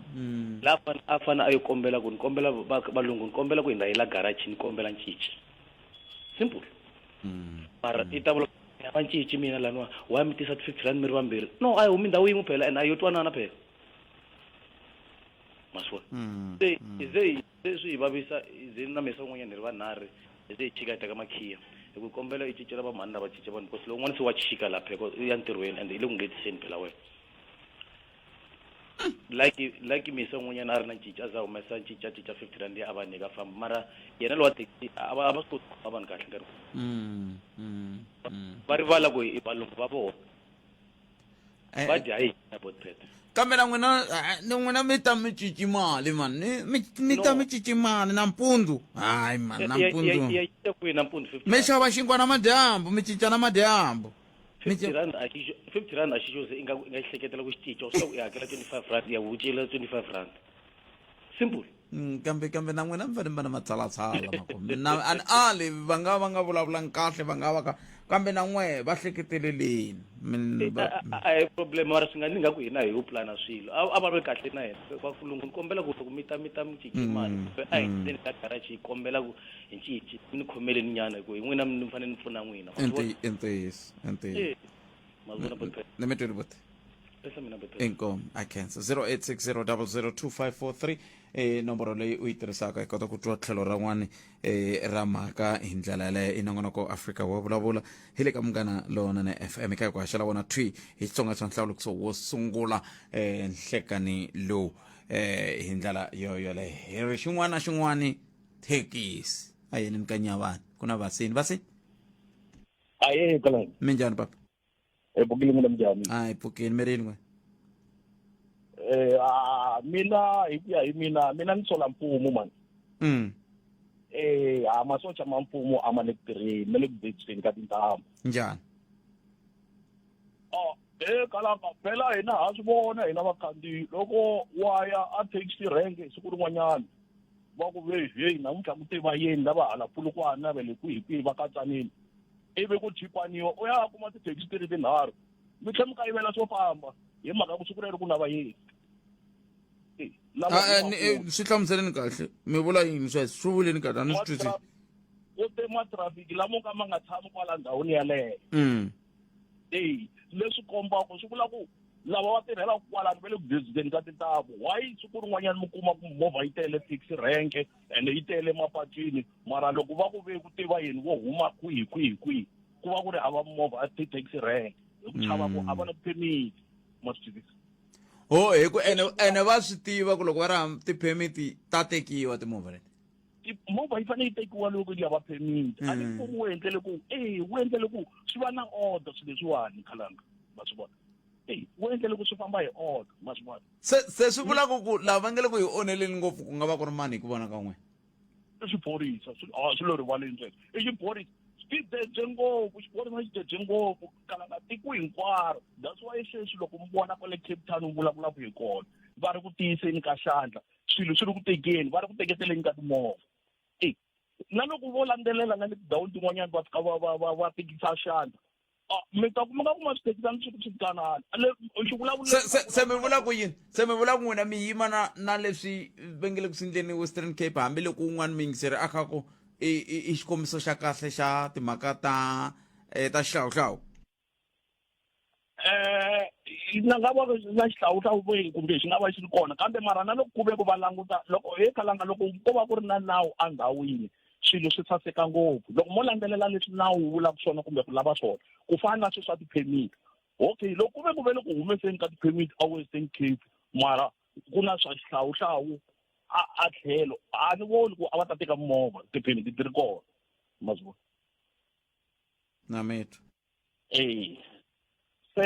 la a fane a yi kombela ku ni kombela valungu ni kombela ku hi ndza la garage ni kombela cinci simple mara i ta vula va cinci mina laniwa wa mi tisa 50 rand mi ri vambirhi no a yi humi ndhawu yin'we phela and a yo twanana phela ma swi vona se ze se swi hi vavisa ze na misa un'wanyana hi ri vanharhu hi ze hi chika hi teka makhiya hi ku kombela i cincela vamhani lava cinca vanhu because lowun'wana se wa chika la phela i ya ntirhweni and i le ku ngheniseni phela wena like like misa un'wanyana a ri na cinci a za humesa cinci a cinca 50 rand a va nyika famba mara yena lowa taxi a va a va swi koti ku khoma vanhu kahle nkarhi va rivala ku i valungu va vona Eh, va dya hi hina botpet kambe na n'wina eh, ni n'wina mi ta mi cinci mali mani ni mi mi ta No. mi cinci mali nampundzu hayi mani nampundzu ya ya kwihi nampundzu 50 mi xava xinkwa na madyambu mi cinca na madyambu Mi 50 rand a xi 50 rand a xi xo se i nga i nga xi hleketela ku xi cinca swi ku i hakela 25 rand ya wucela 25 rand simple Kambe kambe na n'wina mi fanele mi va na matshalatshala makume na a ni ali va nga va nga vulavulanga kahle va nga va ka kambe na n'we va hleketeleleni Min- va- a hi problem mara swi nga ni nga ku hina hi yo pulana swilo a va ri kahle na hina va kulungu ni kombela ku loko mi ta mi ta mi cinci mali kumbe a hi ndzeni ka garage hi kombela ku hi cinci mi ni khomeleni nyana hi ku hi n'wina mi fanele ni pfuna n'wina I ntiyi- i ntiyiso i ntiyiso Eh, ma swi vona botpet ni mi twile buti pesa mina botpet inkomu a khensa 0860002543 e nomboro leyi u yi tirhisaka hi kota ku twa tlhelo ra n'wani e ra mhaka hi ndlela yaleyo i nongonoko afrika wa vulavula hi le ka munghana lonene fm eka hi ku haxela vona thwi hi xitsonga xa nhlawulikiso wo sungula e nhlekani lowu e hi ndlela yo yoleyo hi ri xin'wana na xin'wani thekisi a yeni ni ka nyavani ku na vasini vasini aye kalani minjhani papa hi pfukile n'wina minjhani a hi pfukini mi rini n'we eh ah, mina hi ku ya hi mina mina ni sola mfumo mani eh a masocha ma mfumo a ma le ku tirheni ma le ku bebiseni ka tintambu njhani oh e kalaka phela hina ha swi vona hina vakhandziyi loko wa ya a taxi rank siku rin'wanyana va ku ve heyi namuntlha ku te vayeni lava hala pulukwana va le kwihi kwihi va katsanile ivi ku chipaniwa u ya kuma tithekisi ti ri tinharhu mi tlhela mi kayivela swo famba hi mhaka ku siku rero ku na vayeni Eh, lava Ah, eh, humaka eh, swi hlamuseleni kahle mi vula yini sweswo swi vuleni kahle a ni swi twisisi ku te matrafiki lamo ka ma nga tshami kwala ndhawini yaleyo e leswi kombaka swi vula ku lava va tirhelaka kwalano va le ku dezeni ka tintambu why siku rin'wanyana mi kuma ku movha yi tele taxi rank ende yi tele mapatwini mara loko va ku ve ku tiva yini vo huma kwihi kwihi kwihi ku va ku ri hava movha a ti-taxi rank hi ku chava ku a va na permit ma swi tivisa ho hi ku ene ene va swi tiva ku loko va ri hava ti-permit ta tekiwa timovha leti movha yi fanele yi tekiwa loko yi lava permit a ni mfumo wu endlele ku e wu endlele ku swi va na order swilo leswiwani khalanga ma swi vona e wu endlele ku swi famba hi order ma swi vona se se swi vula ku ku lava va nge le ku hi onheleni ngopfu ku nga va ku ri mani hi ku vona ka n'wina i xiphorisa swi a swi le rivaleni sweswo i xiphorisa xi dzedze ngopfu xiphorisa xi dzedze ngopfu kalanga tiko hinkwaro that's why sweswi loko mi vona kwale Cape Town mi vulavulaka hi kona va ri ku tiyiseni ka xandla swilo swi ri ku tekeni va ri ku teketeleni ka timovha e na loko vo landzelela na le tindhawini tin'wanyana va fika va va va va tikisa xandla mi ta kuma ka kuma swithekisani swi swi tsanana le xivulavula se se se mi vula ku yini se mi vula ku n'wina mi yima na na leswi va nge le ku swi endleni Western Cape hambiloko un'wana muyingiseri a kha ku i i i xikombiso xa kahle xa timhaka ta eh, ta xihlawuhlawu eh na nga va na xihlawuhlawu kumbe xi nga va xi ri kona kambe mara na loko ku ve ku va languta loko he khalanga loko ko va ku ri na nawu endhawini swilo swi saseka ngopfu loko mo landzelela leswi nawu wu vulaka swona kumbe ku lava swona ku fana na sweswi swa ti-permit okay loko ku ve ku ve le ku humeseni ka ti-permit a Western Cape mara ku na swa xihlawuhlawu a a tlhelo a ni voni ku a va ta teka movha ti-permit ti ri kona ma swi vona na mitwa eh se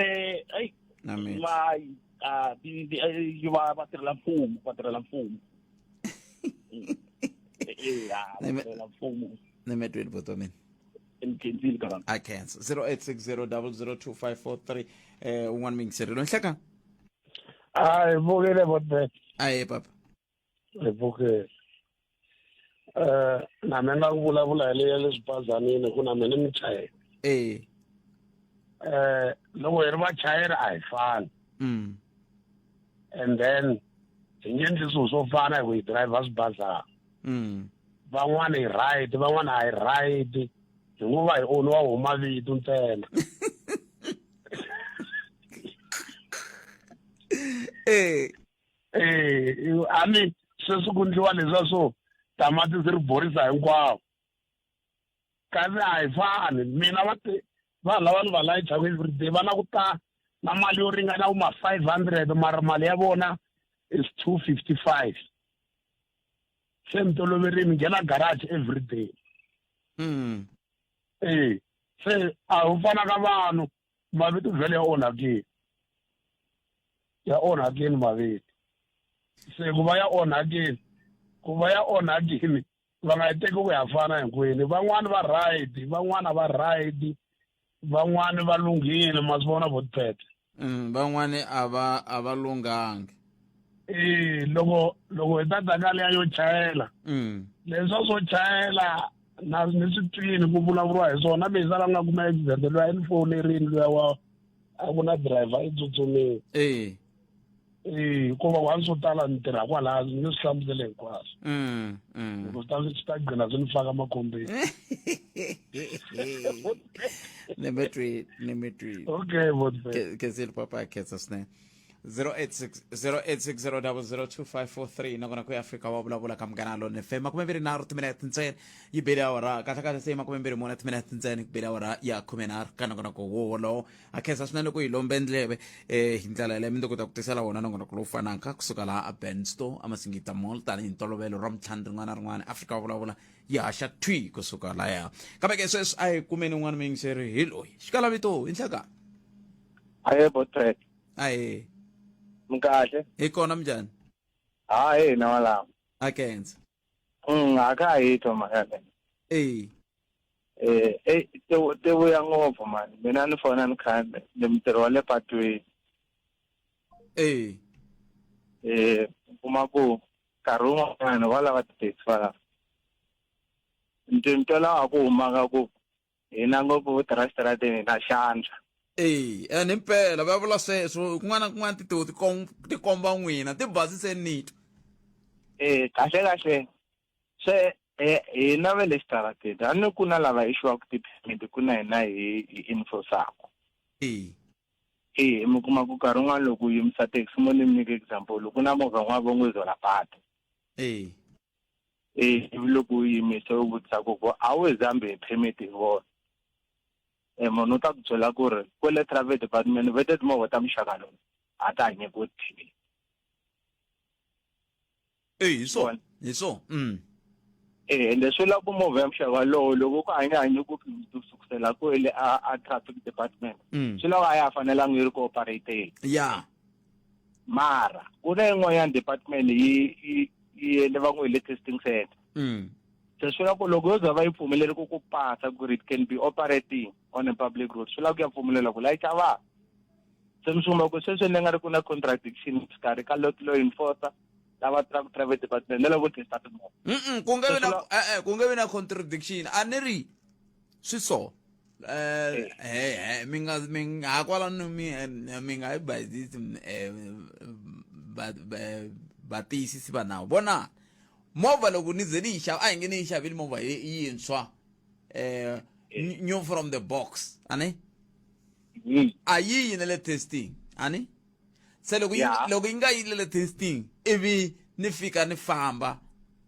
ai na mitwa va a ti ti- eh, va va tirhela mfumo va tirhela mfumo Eya, Neme- mfumo. Nemetweni buti wa mina. Ni karana. I can't. 0860002543 eh un'wana muyingiseri loyi nhleka. A hi pfukile botbet. Aye papa. Hi pfukile. Eh na mina nga ku vulavula hi leya le swibazanini ku na mina ni muchayeri. Eh. Eh loko hi ri vachayeri a hi fani. And then hi nge endli swilo swo fana hi ku hi driver swibazana. Van'wana hi right, van'wana a hi right. Hi ngo va hi onhiwa huma vito ntsena. Eh. Eh, a ni sweswi ku ndliwa leswiya swo tamatisi ri borisa hinkwavo. Kasi a hi fani mina va ti vanhu lava ni va layichaka everyday va na ku ta na mali yo ringana ku ma 500 mara mali ya vona is 255. Se mi toloverile mi nghena garage everyday. Eh, se a wu fana ka vanhu mavito vhele ya onhakile. Ya onhakile mavito. Se ku va ya onhakile, ku va ya onhakile va nga yi teki ku ya fana hinkwenu. Van'wani va right, van'wana va right, van'wani va lunghile, ma swi vona botpet. Van'wani a va a va lunghangi. Eh, loko loko hi ta ta ka liya yo chayela. Leswa swo chayela na ni swi twini ku vulavuriwa hi swona mina la nga kuma accident luya ni fonerini luya wa a ku na driver i tsutsumile. Eh. Eh, hikuva wa swo tala ni tirha kwalaho ni nge swi hlamusele hinkwaswo. Loko swi ta swi ta gcina swi ni faka makhombeni. Nemetweni, nemetweni. Okay, botpet. Khensile papa khensa swinene. 086 0860002543 nakona ku Afrika wa vulavula ka Munghana Lonene FM 23 timinete ntsena yi bele awara kahle kahle se 24 timinete ntsena ku bele awara ya 13 ka nongonoko wo wolowo a khensa swinene ku hi lombe ndleve eh hi ndlela yaleyo mi ta kota ku tisela wona nongonoko lowu fanaka kusuka laha a Bensto a Masingita Mall tanihi ntolovelo ra mintlhanu rin'wana na rin'wana Afrika wa vulavula yi haxa thwi kusuka laya kambe ke sweswi a hi kumeni un'wana muyingiseri hi loyi xikalavito hi nhlekani. Aye botret. Ahe. Mkahle. Hi kona minjhani? Hayi hina walama. A khensa. A ka ha yi twa mhaka leyi. Eh. Eh, eh ti vuya ngopfu mani. Mina ni fona ni kha ni mutirhi wa le patwini. Eh. Eh, u kuma ku nkarhi wun'wanyana va lava ti-taxi va lava. Ni twa laha ku humaka ku hina ngopfu vo tirha xitarateni hi na xandla. Eya, ene himpela va vula sweswo kun'wana na kun'wana titiho ti ti komba n'wina ti basise nito. Eh kahle kahle se hina va le xitarateni a ni ku na lava issuwaku ti-permit ku na hina hi hi enforce-aku. E. E mi kuma ku nkarhi wun'wana loko u yimisa taxi mo ni mi nyika example ku na movha wun'wana va ngo zola patu. E. E ivi loko u yimisa u vutisa ku ku a wu zambi hi permit hi vona. E munhu u ta ku byela ku ri kwele traffic department va te timovha ta muxaka lowu a ta ha nyikiwi permit. E hi swona, hi swona. E ende swi vula ku movha ya muxaka lowu loko ku a yi nga ha nyikiwi permit ku sukusela kwele a a traffic department swi lava a ya ha fanelanga yi ri ku operate-eni. Ya. Mara ku na yin'wanyana department yi yi yi endle va ngo hi le testing center. Se swi vula ku loko yo za va yi pfumeleli ku ku pasa ku ri it can be operating on a public road swi vula ku ya pfumelela ku layicha vanhu. Se mi swi kuma ku sweswi ni nga ri ku na contradiction xikarhi ka lot law enforcer lava tirhaka private department na lavo testa timovha. Ku nge vi na e-e ku nge vi na contradiction a ni ri swi so eh he mi nga mi nga ha kwalano mi mi nga yi bayizisi va vatiyisisi va nawu vona movha loko ni ze ni yi xava a hi nge ni yi xavile movha yintshwa eh new from the box ani a yi yi na le testing ani se loko yi loko yi nga yi le testing ivi ni fika ni famba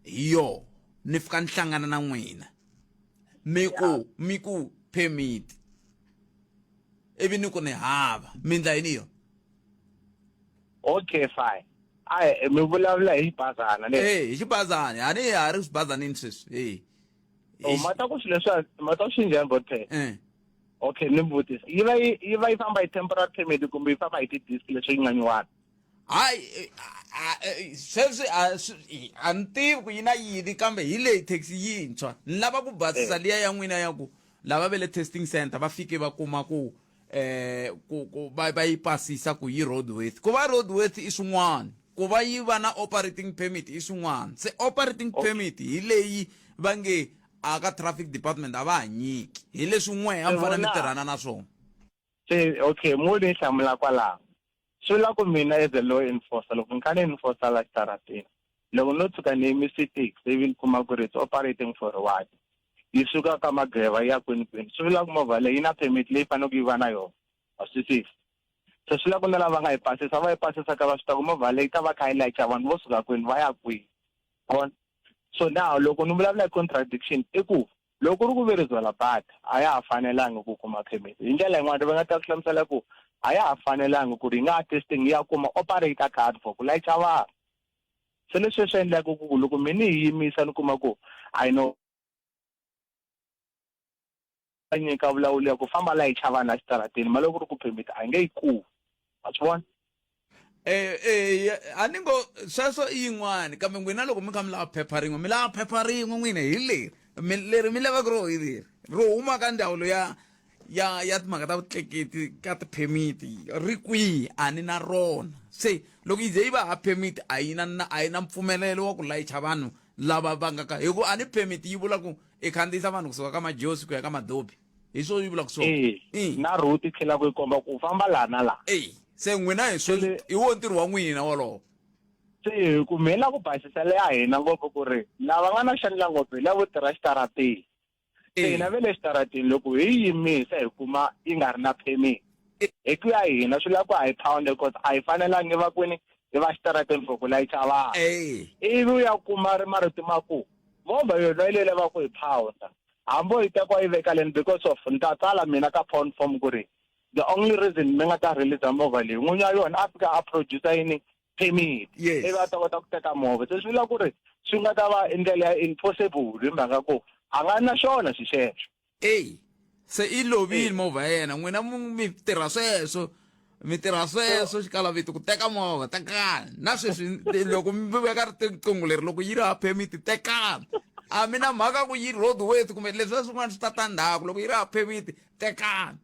hi yo ni fika ni hlangana na n'wina mi ku mi ku permit ivi ni ku ni hava mi ndla yini yo okay fine a mi vulavula hi xibazana ne eh hi xibazana a ni ha ri xibazanini sweswi eh oh mata ku swilo leswi mata ku swi njhani bothe eh okay ni vutisa yi va yi va yi famba hi temporary permit kumbe yi famba hi ti-disc leswi yi nga nyuwana? Hayi, sweswi a swi a ni tivi ku yi na yini kambe hi leyi taxi yintshwa. Ni lava ku basisa liya ya n'wina ya ku lava ve le testing center va fike va kuma ku eh ku ku va va yi pasisa ku yi roadworthy. Ku va roadworthy i swin'wana, ku va yi va na operating permit i swin'wana. Se operating permit hi leyi va nge a ka traffic department a va ha nyiki. Hi leswi n'we a mi fanele mi tirhana na swona. Se okay, mo ni hlamula kwalaho. Swi vula ku mina as a law enforcer loko ni kha ni enforcer la xitarateni loko no tshuka ni yimise taxi ivi ni kuma ku ri it's operating for a while yi suka ka mageva yi ya kwini kwini swi vula ku movha leyi yi na permit leyi faneleke yi va na yona wa swi twisisa se swi vula ku na lava nga yi pasisa va yi pasisa ka va swi ta ku movha leyi ta va kha yi layicha vanhu vo suka kwini va ya kwihi vona so now loko ni vulavula hi contradiction i ku Loko ku ri ku ve ri Zwelabata a ya ha fanelangi ku kuma permit. Hi ndlela yin'wana va nga ta swi hlamusela ku a ya ha fanelangi ku ri yi nga ya testing yi ya kuma operator card for ku layicha vanhu. Se leswi swi endlaka ku loko me ni yi yimisa ni kuma ku a yi no nyika vulawuri ya ku famba layicha vanhu exitarateni mali loko ku ri ku permit a yi nge yi kumi. Wa swi vona? Eh, eh, a ni ngo sweswo i yin'wani kambe n'wina loko mi kha mi lava phepha rin'we mi lava phepha rin'we n'wina hi leri mi leri mi lavaka ro hi leri ro huma ka ndzawulo ya ya ya timhaka ta vutleketi ka tiphemiti ri kwihi a ni na rona se loko yi ze yi va ha permit a yi na a yi na mpfumelelo wa ku layicha vanhu lava va nga ka hi ku a ni permit yi vula ku i khandziyisa vanhu kusuka ka majosi ku ya ka madobi hi swo yi vulaka swona e na route yi tlhela ku yi komba ku u famba laha na laha e se n'wina hi swo i wo ntirho wa n'wina wolowo se hi ku mi la ku basisela ya hina ngopfu ku ri lava nga na xandla ngopfu hi lavo tirha xitarateni se hina ve le xitarateni loko hi yimisa hi kuma yi nga ri na permit hi ku ya hina swi lava ku a hi pound because a hi fanelangi va kwini hi va xitarateni for ku layicha vanhu ivi u ya kuma ri marito ma ku movha yona yi leyi lavaka ku hi pounda hambi o yi teka yi veka leni because of ni ta tsala mina ka phone form ku ri the only reason mi nga ta release movha leyi n'winyi wa yona a fika a producer yini permit yes. ivi a ta kota ku teka movha se swi vula ku ri swi nga ta va i ndlela ya impossible hi mhaka ku a nga na xona xi xexo eyi se i lovile movha ya yena n'wina mi tirha sweswo mi tirha sweswo xikalavito ku teka movha tekani na sweswi loko mi veka riqingho leri loko yi ri ha permit tekani a mi na mhaka ku yi road worth kumbe leswiya swin'wana swi ta ta ndzhaku loko yi ri ha permit tekani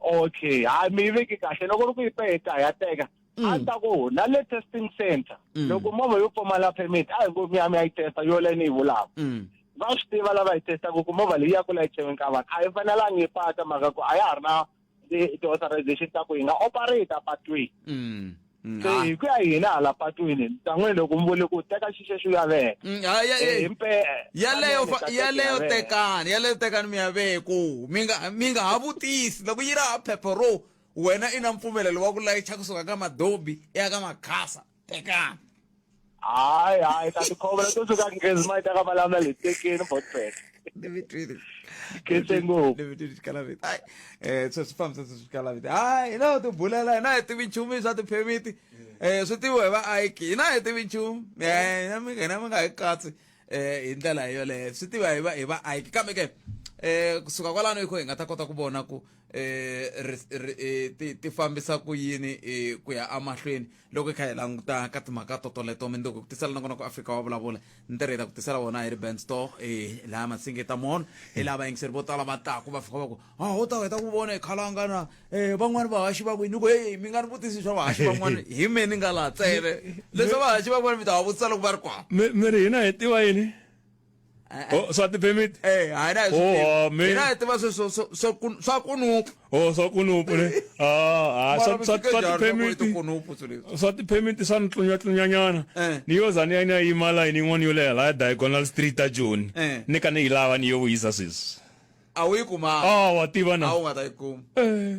okay hayi mi yi veki kahle loko ri ku yi peta ya teka a ni ta ku na le testing center loko movha yo pfumala permit a hi ngo mi ya mi ya yi testa yo leyi ni yi vulaka va swi tiva lava yi testaka ku movha leyi ya ku layicheni ka vanhu a yi fanelangi yi pata mhaka ku a ya ha ri na ti-authorization ta ku yi nga operate patwini se hi ku ya hina hala patwini tan'wini loko mi vule ku teka xixexo ya veka yaleyo yaleyo tekani yaleyo tekani mi ya veku mi nga mi nga ha vutisi loko yi ri ha phepha ro wena i na mpfumelelo wa ku layicha kusuka ka madobi ya ka makhasa tekani hayi hayi ta tikhomela to suka nghezi ma ta ka malamula le tekeni botbet khense ngopfu eh swi swi fambisa swi xikalaviti hayi hina ho tibulela hina hi tivi nchumu swa tiphemiti eh swi tiviwa hi vaaki hina hi tivi nchumu eh hina mi hina mi nga hi katsi eh hi ndlela yoleyo swi tiva hi va hi vaaki kambe ke eh kusuka kwalano hi ko hi nga ta kota ku vona ku eh ti ti fambisa ku yini eh, ku ya emahlweni loko hi kha hi languta ka timhaka totoleto mindzuku ku tisela nakona ku afrika wa vulavula ntirho hi ta ku tisela wona hi ri band store eh, laha masingita mall hi laha vayingiseri vo tala va taku va fika va ku a ho ta heta ku vona hi khalanga na um van'wani vahaxi va kwini ni ku heyi mi nga ni vutisi swa vahaxi van'wani hi me ni nga laha tsele leswa vahaxi van'wani mi ta va vutisa loko va ri kwala mi ri hina hi tiva yini Oh, swa ti-permit Eh, hayi na hi swi Oh, tivi. amen. Hina hi tiva sweswo swo- swo kun- swa kunupu oh swa kunupu ne ah ah Mara swa mi swa fike swa njhani loko i ti-permit tikunupu swilo leswi? swa ti-permit swa ni tlunyatlunyanyana Eh. ni yo za ni ya ni ya yima layini yin'wana yo leha laya diagonal street a joni Eh. ni ka ni yi lava ni yo vuyisa sweswi a wu yi kumanga ah wa tiva na a wu nga ta yi kuma Eh.